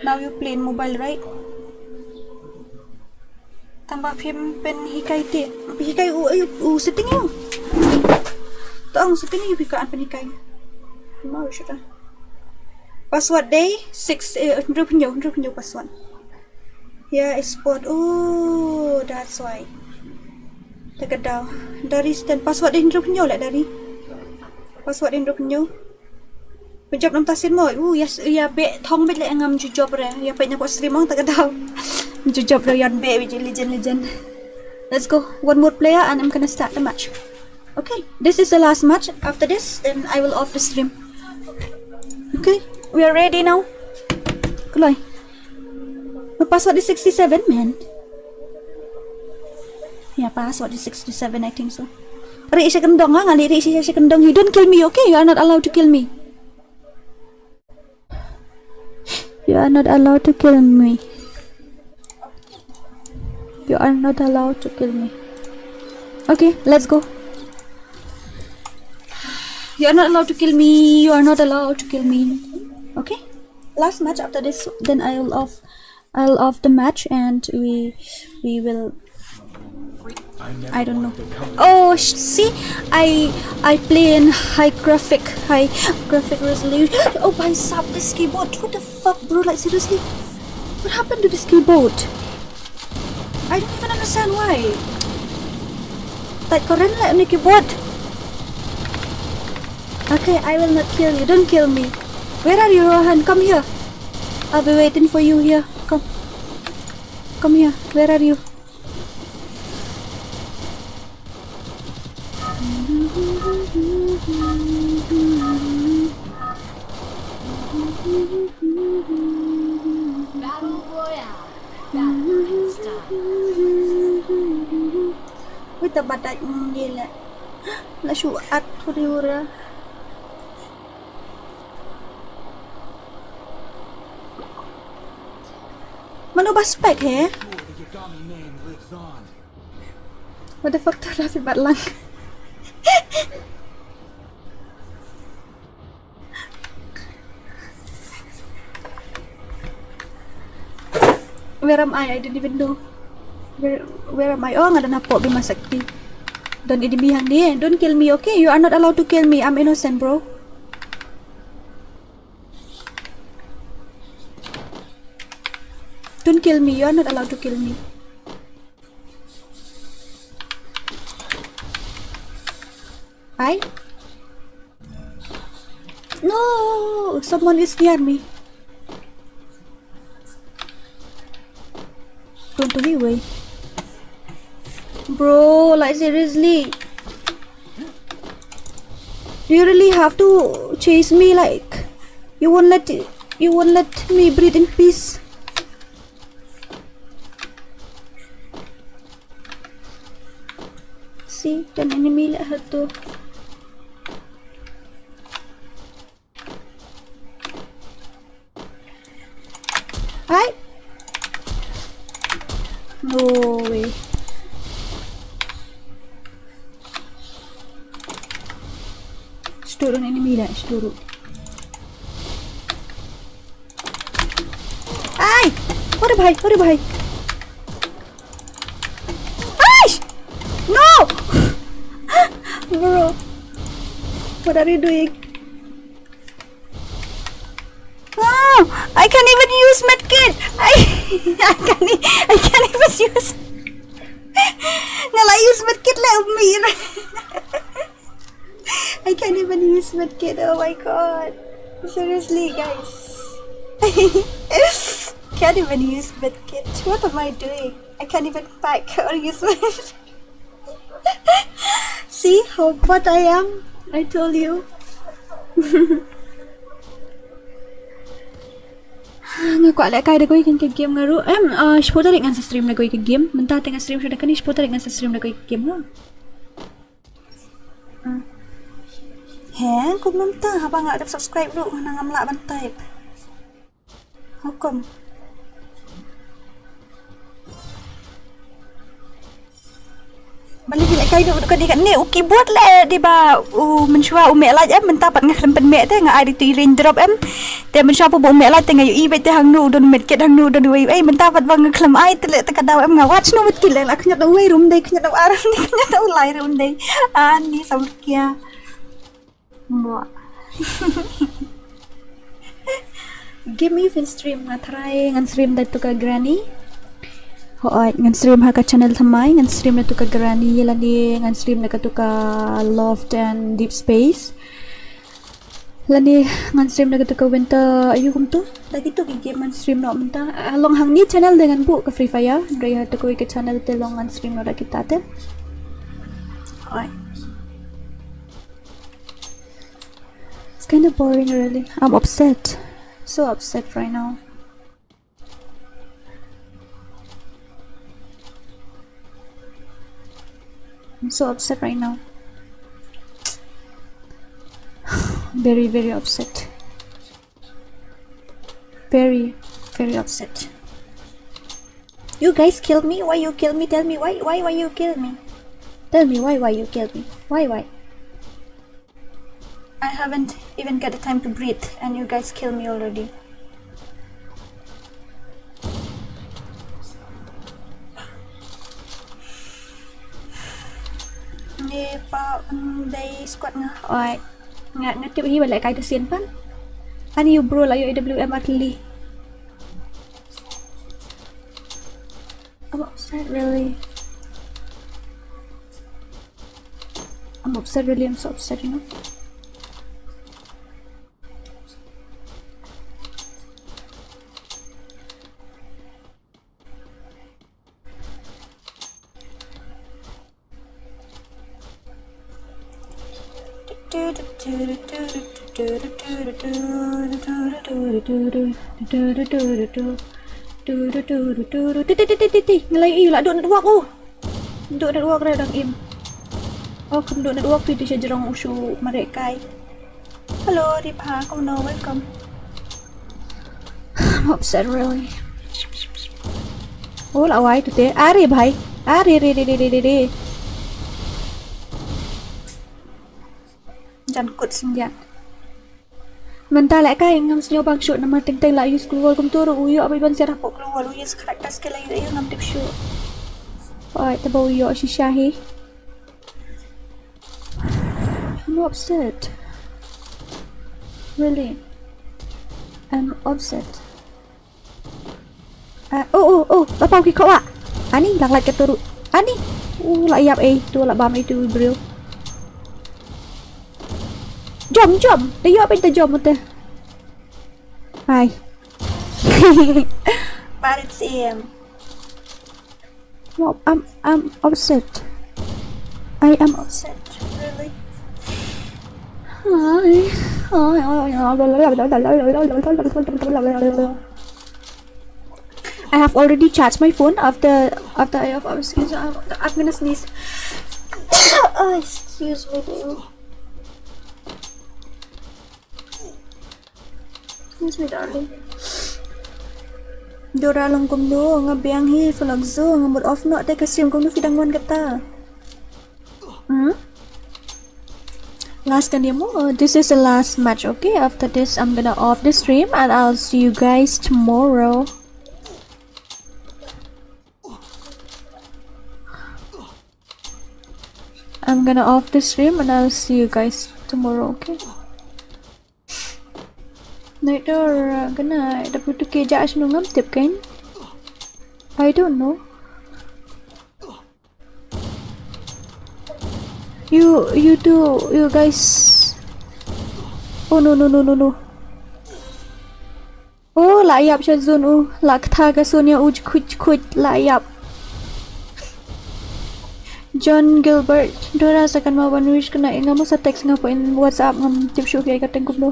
Now you play in mobile, right? Tang ba phim pynhikai te. Pynhikai u, u, u setting u. To ong setting u pynhikai, an pynhikai. Mau shuta. Password dei six, eh, hynriew phew, hynriew phew password. Yeah, export. Oh, that's why. Te ka daw. Dari sten password dei hynriew phew leh dari. Password dei hynriew phew. Pynjop nam tasin mo. Uh, yes, ïa beh thong beh leh ngam ju jop re. Ïa peit na ko stream ong te ka daw. Ju jop re ïa beh beh legend, legend. Let's go. One more player and I'm gonna start the match. Okay, this is the last match. After this, then I will off the stream. Okay, we are ready now. Kuloi. The password is sixty-seven, man. Yeah, password is sixty-seven, I think so. Ri sha kyndong, ha? Nga leh ri sha kyndong. You don't kill me, okay? You are not allowed to kill me. You are not allowed to kill me. You are not allowed to kill me. Okay, let's go. You are not allowed to kill me. You are not allowed to kill me. Okay? Last match, after this, then I will off, I'll off the match and we, we will, I don't know. Oh, sh-, see, I, I play in high graphic, high graphic resolution. Oh, bhai sahab, this keyboard. What the fuck, bro? Like, seriously, what happened to this keyboard? I don't even understand why. Like, karen lah ni keyboard. Okay, I will not kill you. Don't kill me. Where are you, Rohan? Come here. I'll be waiting for you here. Come. Come here. Where are you? Battle Royale. Battle Royale. Wait, the badak ngi la, la shu at huri hura. Mano ba spek he? What the fuck, tu Rafi bat lang. Where am I? I didn't even know. Where, where am I? Oh, nga don hapoh Bhima Sakti. Don enemy hangne. Don't kill me, okay? You are not allowed to kill me. I'm innocent, bro. Don't kill me. You are not allowed to kill me. Hi. No, someone is near me. Don't do me way. Bro, like, seriously. Do you really have to chase me? Like, you won't let, you won't let me breathe in peace. See, don enemy lah satu. Hai. No way. Sduru, enemy lah, sduru. Ai! Hore bhai, hore bhai. Ai! No! Bro. What are you doing? I can't even use medkit. I, I can't e- I can't even use. Nga la use medkit la, Umir. I can't even use medkit. Oh my god. Seriously, guys. Can't even use medkit. What am I doing? I can't even pack or use medkit. See how bad I am? I told you. Nga kwah lehkai da kawei ka game nga ruh. Em, uh, shiphew tarik ngan sa stream da kawei ka game. Mynta te nga stream shuh da kane, shiphew tarik ngan sa stream da kawei ka game ha. Hmm. He, kum mynta haba nga dep subscribe ruh nga ngam lah ban type. Hukum. Bali di lehkai duk duk di kat ne u keyboard le di ba u mynshuwa u meh light em, mynta pat nga khlem pynmeh te nga ai di tu i raindrop em. Te mynshuwa pu ba u meh light te nga ïohi beit te hangno u don medkit, hangno u don uwei uwei, mynta pat ba nga khlem ai te le te ka daw em nga wad shuh medkit le, la khñiot uwei ruh ym dei, khñiot u ar ruh ym dei, khñiot u lai ruh ym dei. Ani samar kia. Mo. Game ïa phi stream, nga tharai ngan stream da tu ka Granny. Hooid, ngan stream ha ka channel thymmai, ngan stream da tu ka Granny, lane ngan stream da ka tu ka Loft and Deep Space. Lane ngan stream da ka tu ka Winter, aïu kumtu. Da kitu ki game ngan stream noh mynta. Ah, long hangne channel de ngan buh ka Free Fire. Hynrei ha tu kawei ka channel te long ngan stream noh da kita te. Hooid. It's kind of boring, really. I'm upset. So upset right now. I'm so upset right now. Very, very upset. Very, very upset. You guys kill me? Why you kill me? Tell me why, why, why you kill me? Tell me why, why you kill me? Why, why? I haven't even get the time to breathe and you guys kill me already. Ni pa un dei squad nga. Oi. Nga, nga tip hi ba lehkai tu sien pan. Ani u bro la ïoh A W M artylli. I'm upset, really. I'm upset, really. I'm so upset, you know. Ti, ti, ti, ti, ti. Nga la ïohi la duh network u. Duh network re dang im. Oh, kam duh network phi, te sha jrong u shu mareh kai. Hello, Ripha, kumno, welcome. I'm upset, really. Oh, la wai tu te. Are bhai. Are, re, re, re, re, re, re. Jan kut synjat. Mynta lehkai ngam sngew bang shuh namar teng teng la use gloo wall, kumtu ruh u ïoh ba ban shet hapoh gloo wall, u use character skill la ïoh, ïoh ngam tip shuh. Oi, te ba u ïoh shisha hi. I'm upset. Really. I'm upset. Ah, oh, oh, oh, la paw ki khoh ah. Ani, lang lait ka turu. Ani, uh, la ïap eh, tu la bam eh tu briew. Jom, jom, te ïap eh te jom te. Ai. But it's him. No, I'm, I'm upset. I am upset, really. I have already charged my phone after, after I have, excuse, I'm, I'm gonna sneeze. Ah, excuse me, baby. Excuse me, darling. Dora long kumno, nga biang hi, vlog zo, nga mut off noh te ka stream, kumno phi dang wan kata. Hmm? Last kan demo. Oh, this is the last match, okay? After this, I'm gonna off the stream and I'll see you guys tomorrow. I'm gonna off the stream and I'll see you guys tomorrow, okay? Night Door, uh, kane, da putu ke ja snu ngam tip kan. I don't know. You, you two, you guys. Oh no, no, no, no, no. Oh, la ïap sha zone u, la ktha ka Sonia u jkhuit jkhuit, la ïap. John Gilbert, Dora sa kan ma ban wish kane nga mo sa text nga po in WhatsApp ngam tip shu ki ka teng kumno.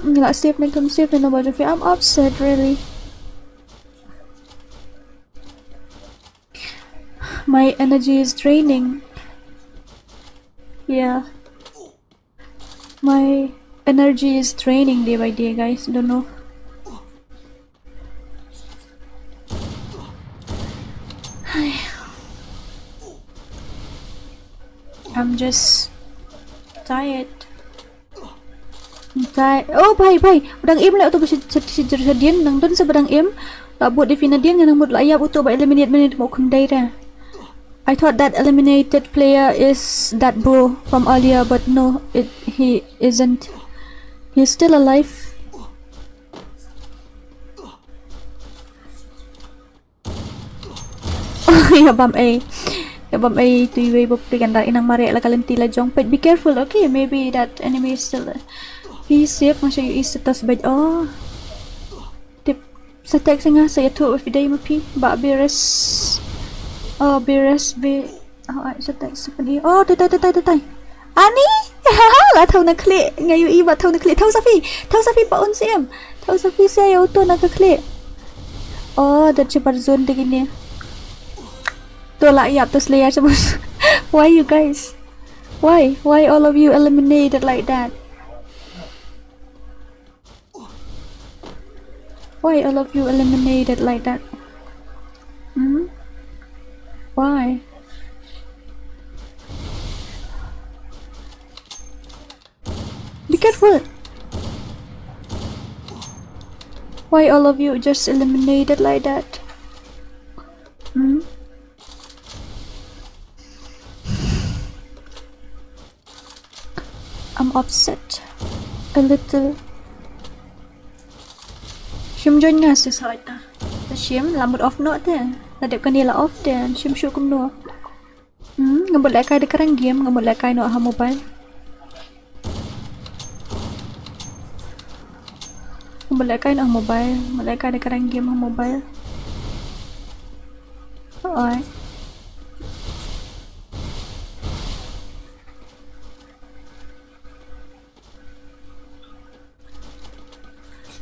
La save ne kam save ne ba jufi, I'm upset really. My energy is draining. Yeah. My energy is draining day by day, guys. Don't know. I'm just tired. Dai, oh, bhai, bhai. Ba dang im leh uto ba shi, shi, shi, shi, shadien, nang don sa ba dang im. La bud da phi nadien, ngan nang mut la ïap uto ba eliminate mynne mo khun dai ra. I thought that eliminated player is that bro from earlier, but no, it, he isn't. He's still alive. Ïa bam ei. Ïa bam ei tu iwei ba pli ganda inang mareh la ka lynti la jong peit. Be careful, okay? Maybe that enemy is still there. Be safe, nga shu ïohi status bad. Oh. Tip. Sa text nga sa ïathuh ba phi dei ma phi. Ba Beres. Oh, Beres be. Oh, ai, sa text sa phi. Oh, tai, tai, tai, tai, tai. Ani? La thaw na khlieh, nga ïohi ba thaw na khlieh. Thaw sa phi, thaw sa phi ba un sim. Thaw sa phi sa ïa uto na ka khlieh. Oh, da chebar zone de kine. To la ïap to Slayer chebar. Why you guys? Why? Why all of you eliminated like that? Why all of you eliminated like that? Hmm? Why? Be careful! Why all of you just eliminated like that? Hmm? I'm upset. A little. Shim join nga sa sa ta. Ta shim la mut off noh te. La dep kane la off te. Shim shu kumno. Hmm, nga mut lehkai da ka rang game, nga mut lehkai noh ha mobile. Nga mut lehkai noh ha mobile, nga mut lehkai da ka rang game ha mobile. Oi.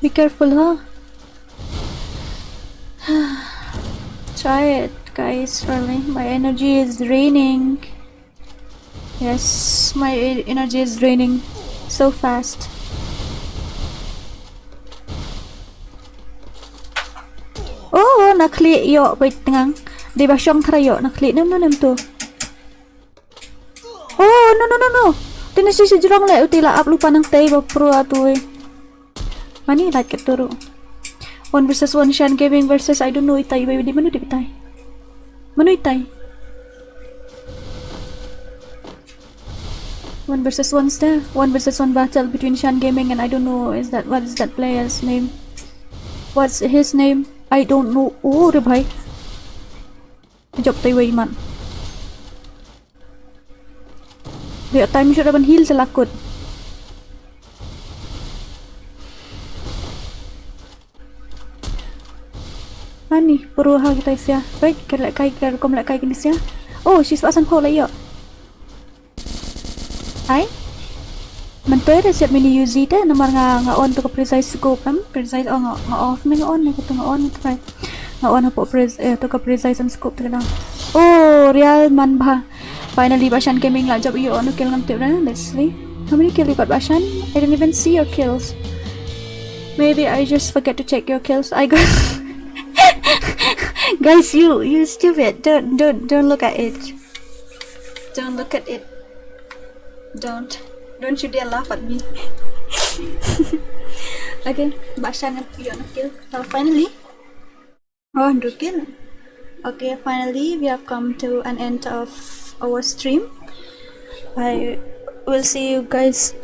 Be careful, huh? Try it, guys, really. My energy is draining. Yes, my e-, energy is draining so fast. Oh, na khlieh ïoh, wait, tngang. Dei ba shong thrang ïoh, na khlieh, nem, nem, nem tu. Oh, no, no, no, no. Te na shi shi jrong leh, uti la ap lypa nangtei ba pro a tu, eh. Mane lait katto ruh. One versus one, Shan Gaming versus I don't know itai, ibai di mano di itai. Mano itai. One versus one sta. One versus one battle between Shan Gaming and I don't know is that, what is that player's name? What's his name? I don't know. Oh, re bhai. Jop tai wei man. Dei time shuh da ban heal te la kut. Ani, puru ha kita sia. Baik, ka lehkai, ka rukom lehkai kini sia. Oh, shi spah sanphew la ïoh. Ai? Mynta da siap mini U Z te, namar nga, nga on to ka precise scope em. Precise, oh, nga, nga off ne nga on ne, kata nga on ne try. Nga on hapoh pres-, eh, to ka precise and scope te ka dang. Oh, real man bha. Finally, Bashan Gaming la jop ïoh, no kill ngam tip re. Let's see. How many kill you got, Bashan? I don't even see your kills. Maybe I just forget to check your kills. I got guys, you, you stupid. Don't, don't, don't look at it. Don't look at it. Don't. Don't you dare laugh at me. Okay, Bashan ngan ïoh na kill. Now finally. Oh, hynriew kill. Okay, finally we have come to an end of our stream. I will see you guys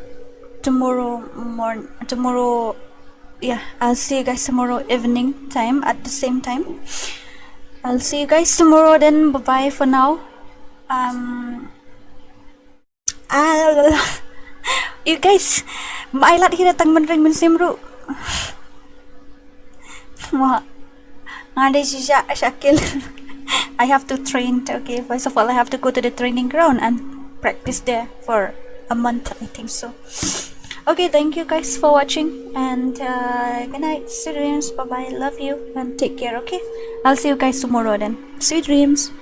tomorrow morning, tomorrow, yeah, I'll see you guys tomorrow evening time at the same time. I'll see you guys tomorrow then. Bye bye for now. Um, ah, you guys, ma ai lad hi da tang mynreng mynsiem ruh. Mo, nga dei shisha Shakil. I have to train. Okay, first of all, I have to go to the training ground and practice there for a month, I think so. Okay, thank you guys for watching, and uh, good night, sweet dreams, bye bye, love you, and take care. Okay, I'll see you guys tomorrow then. Sweet dreams.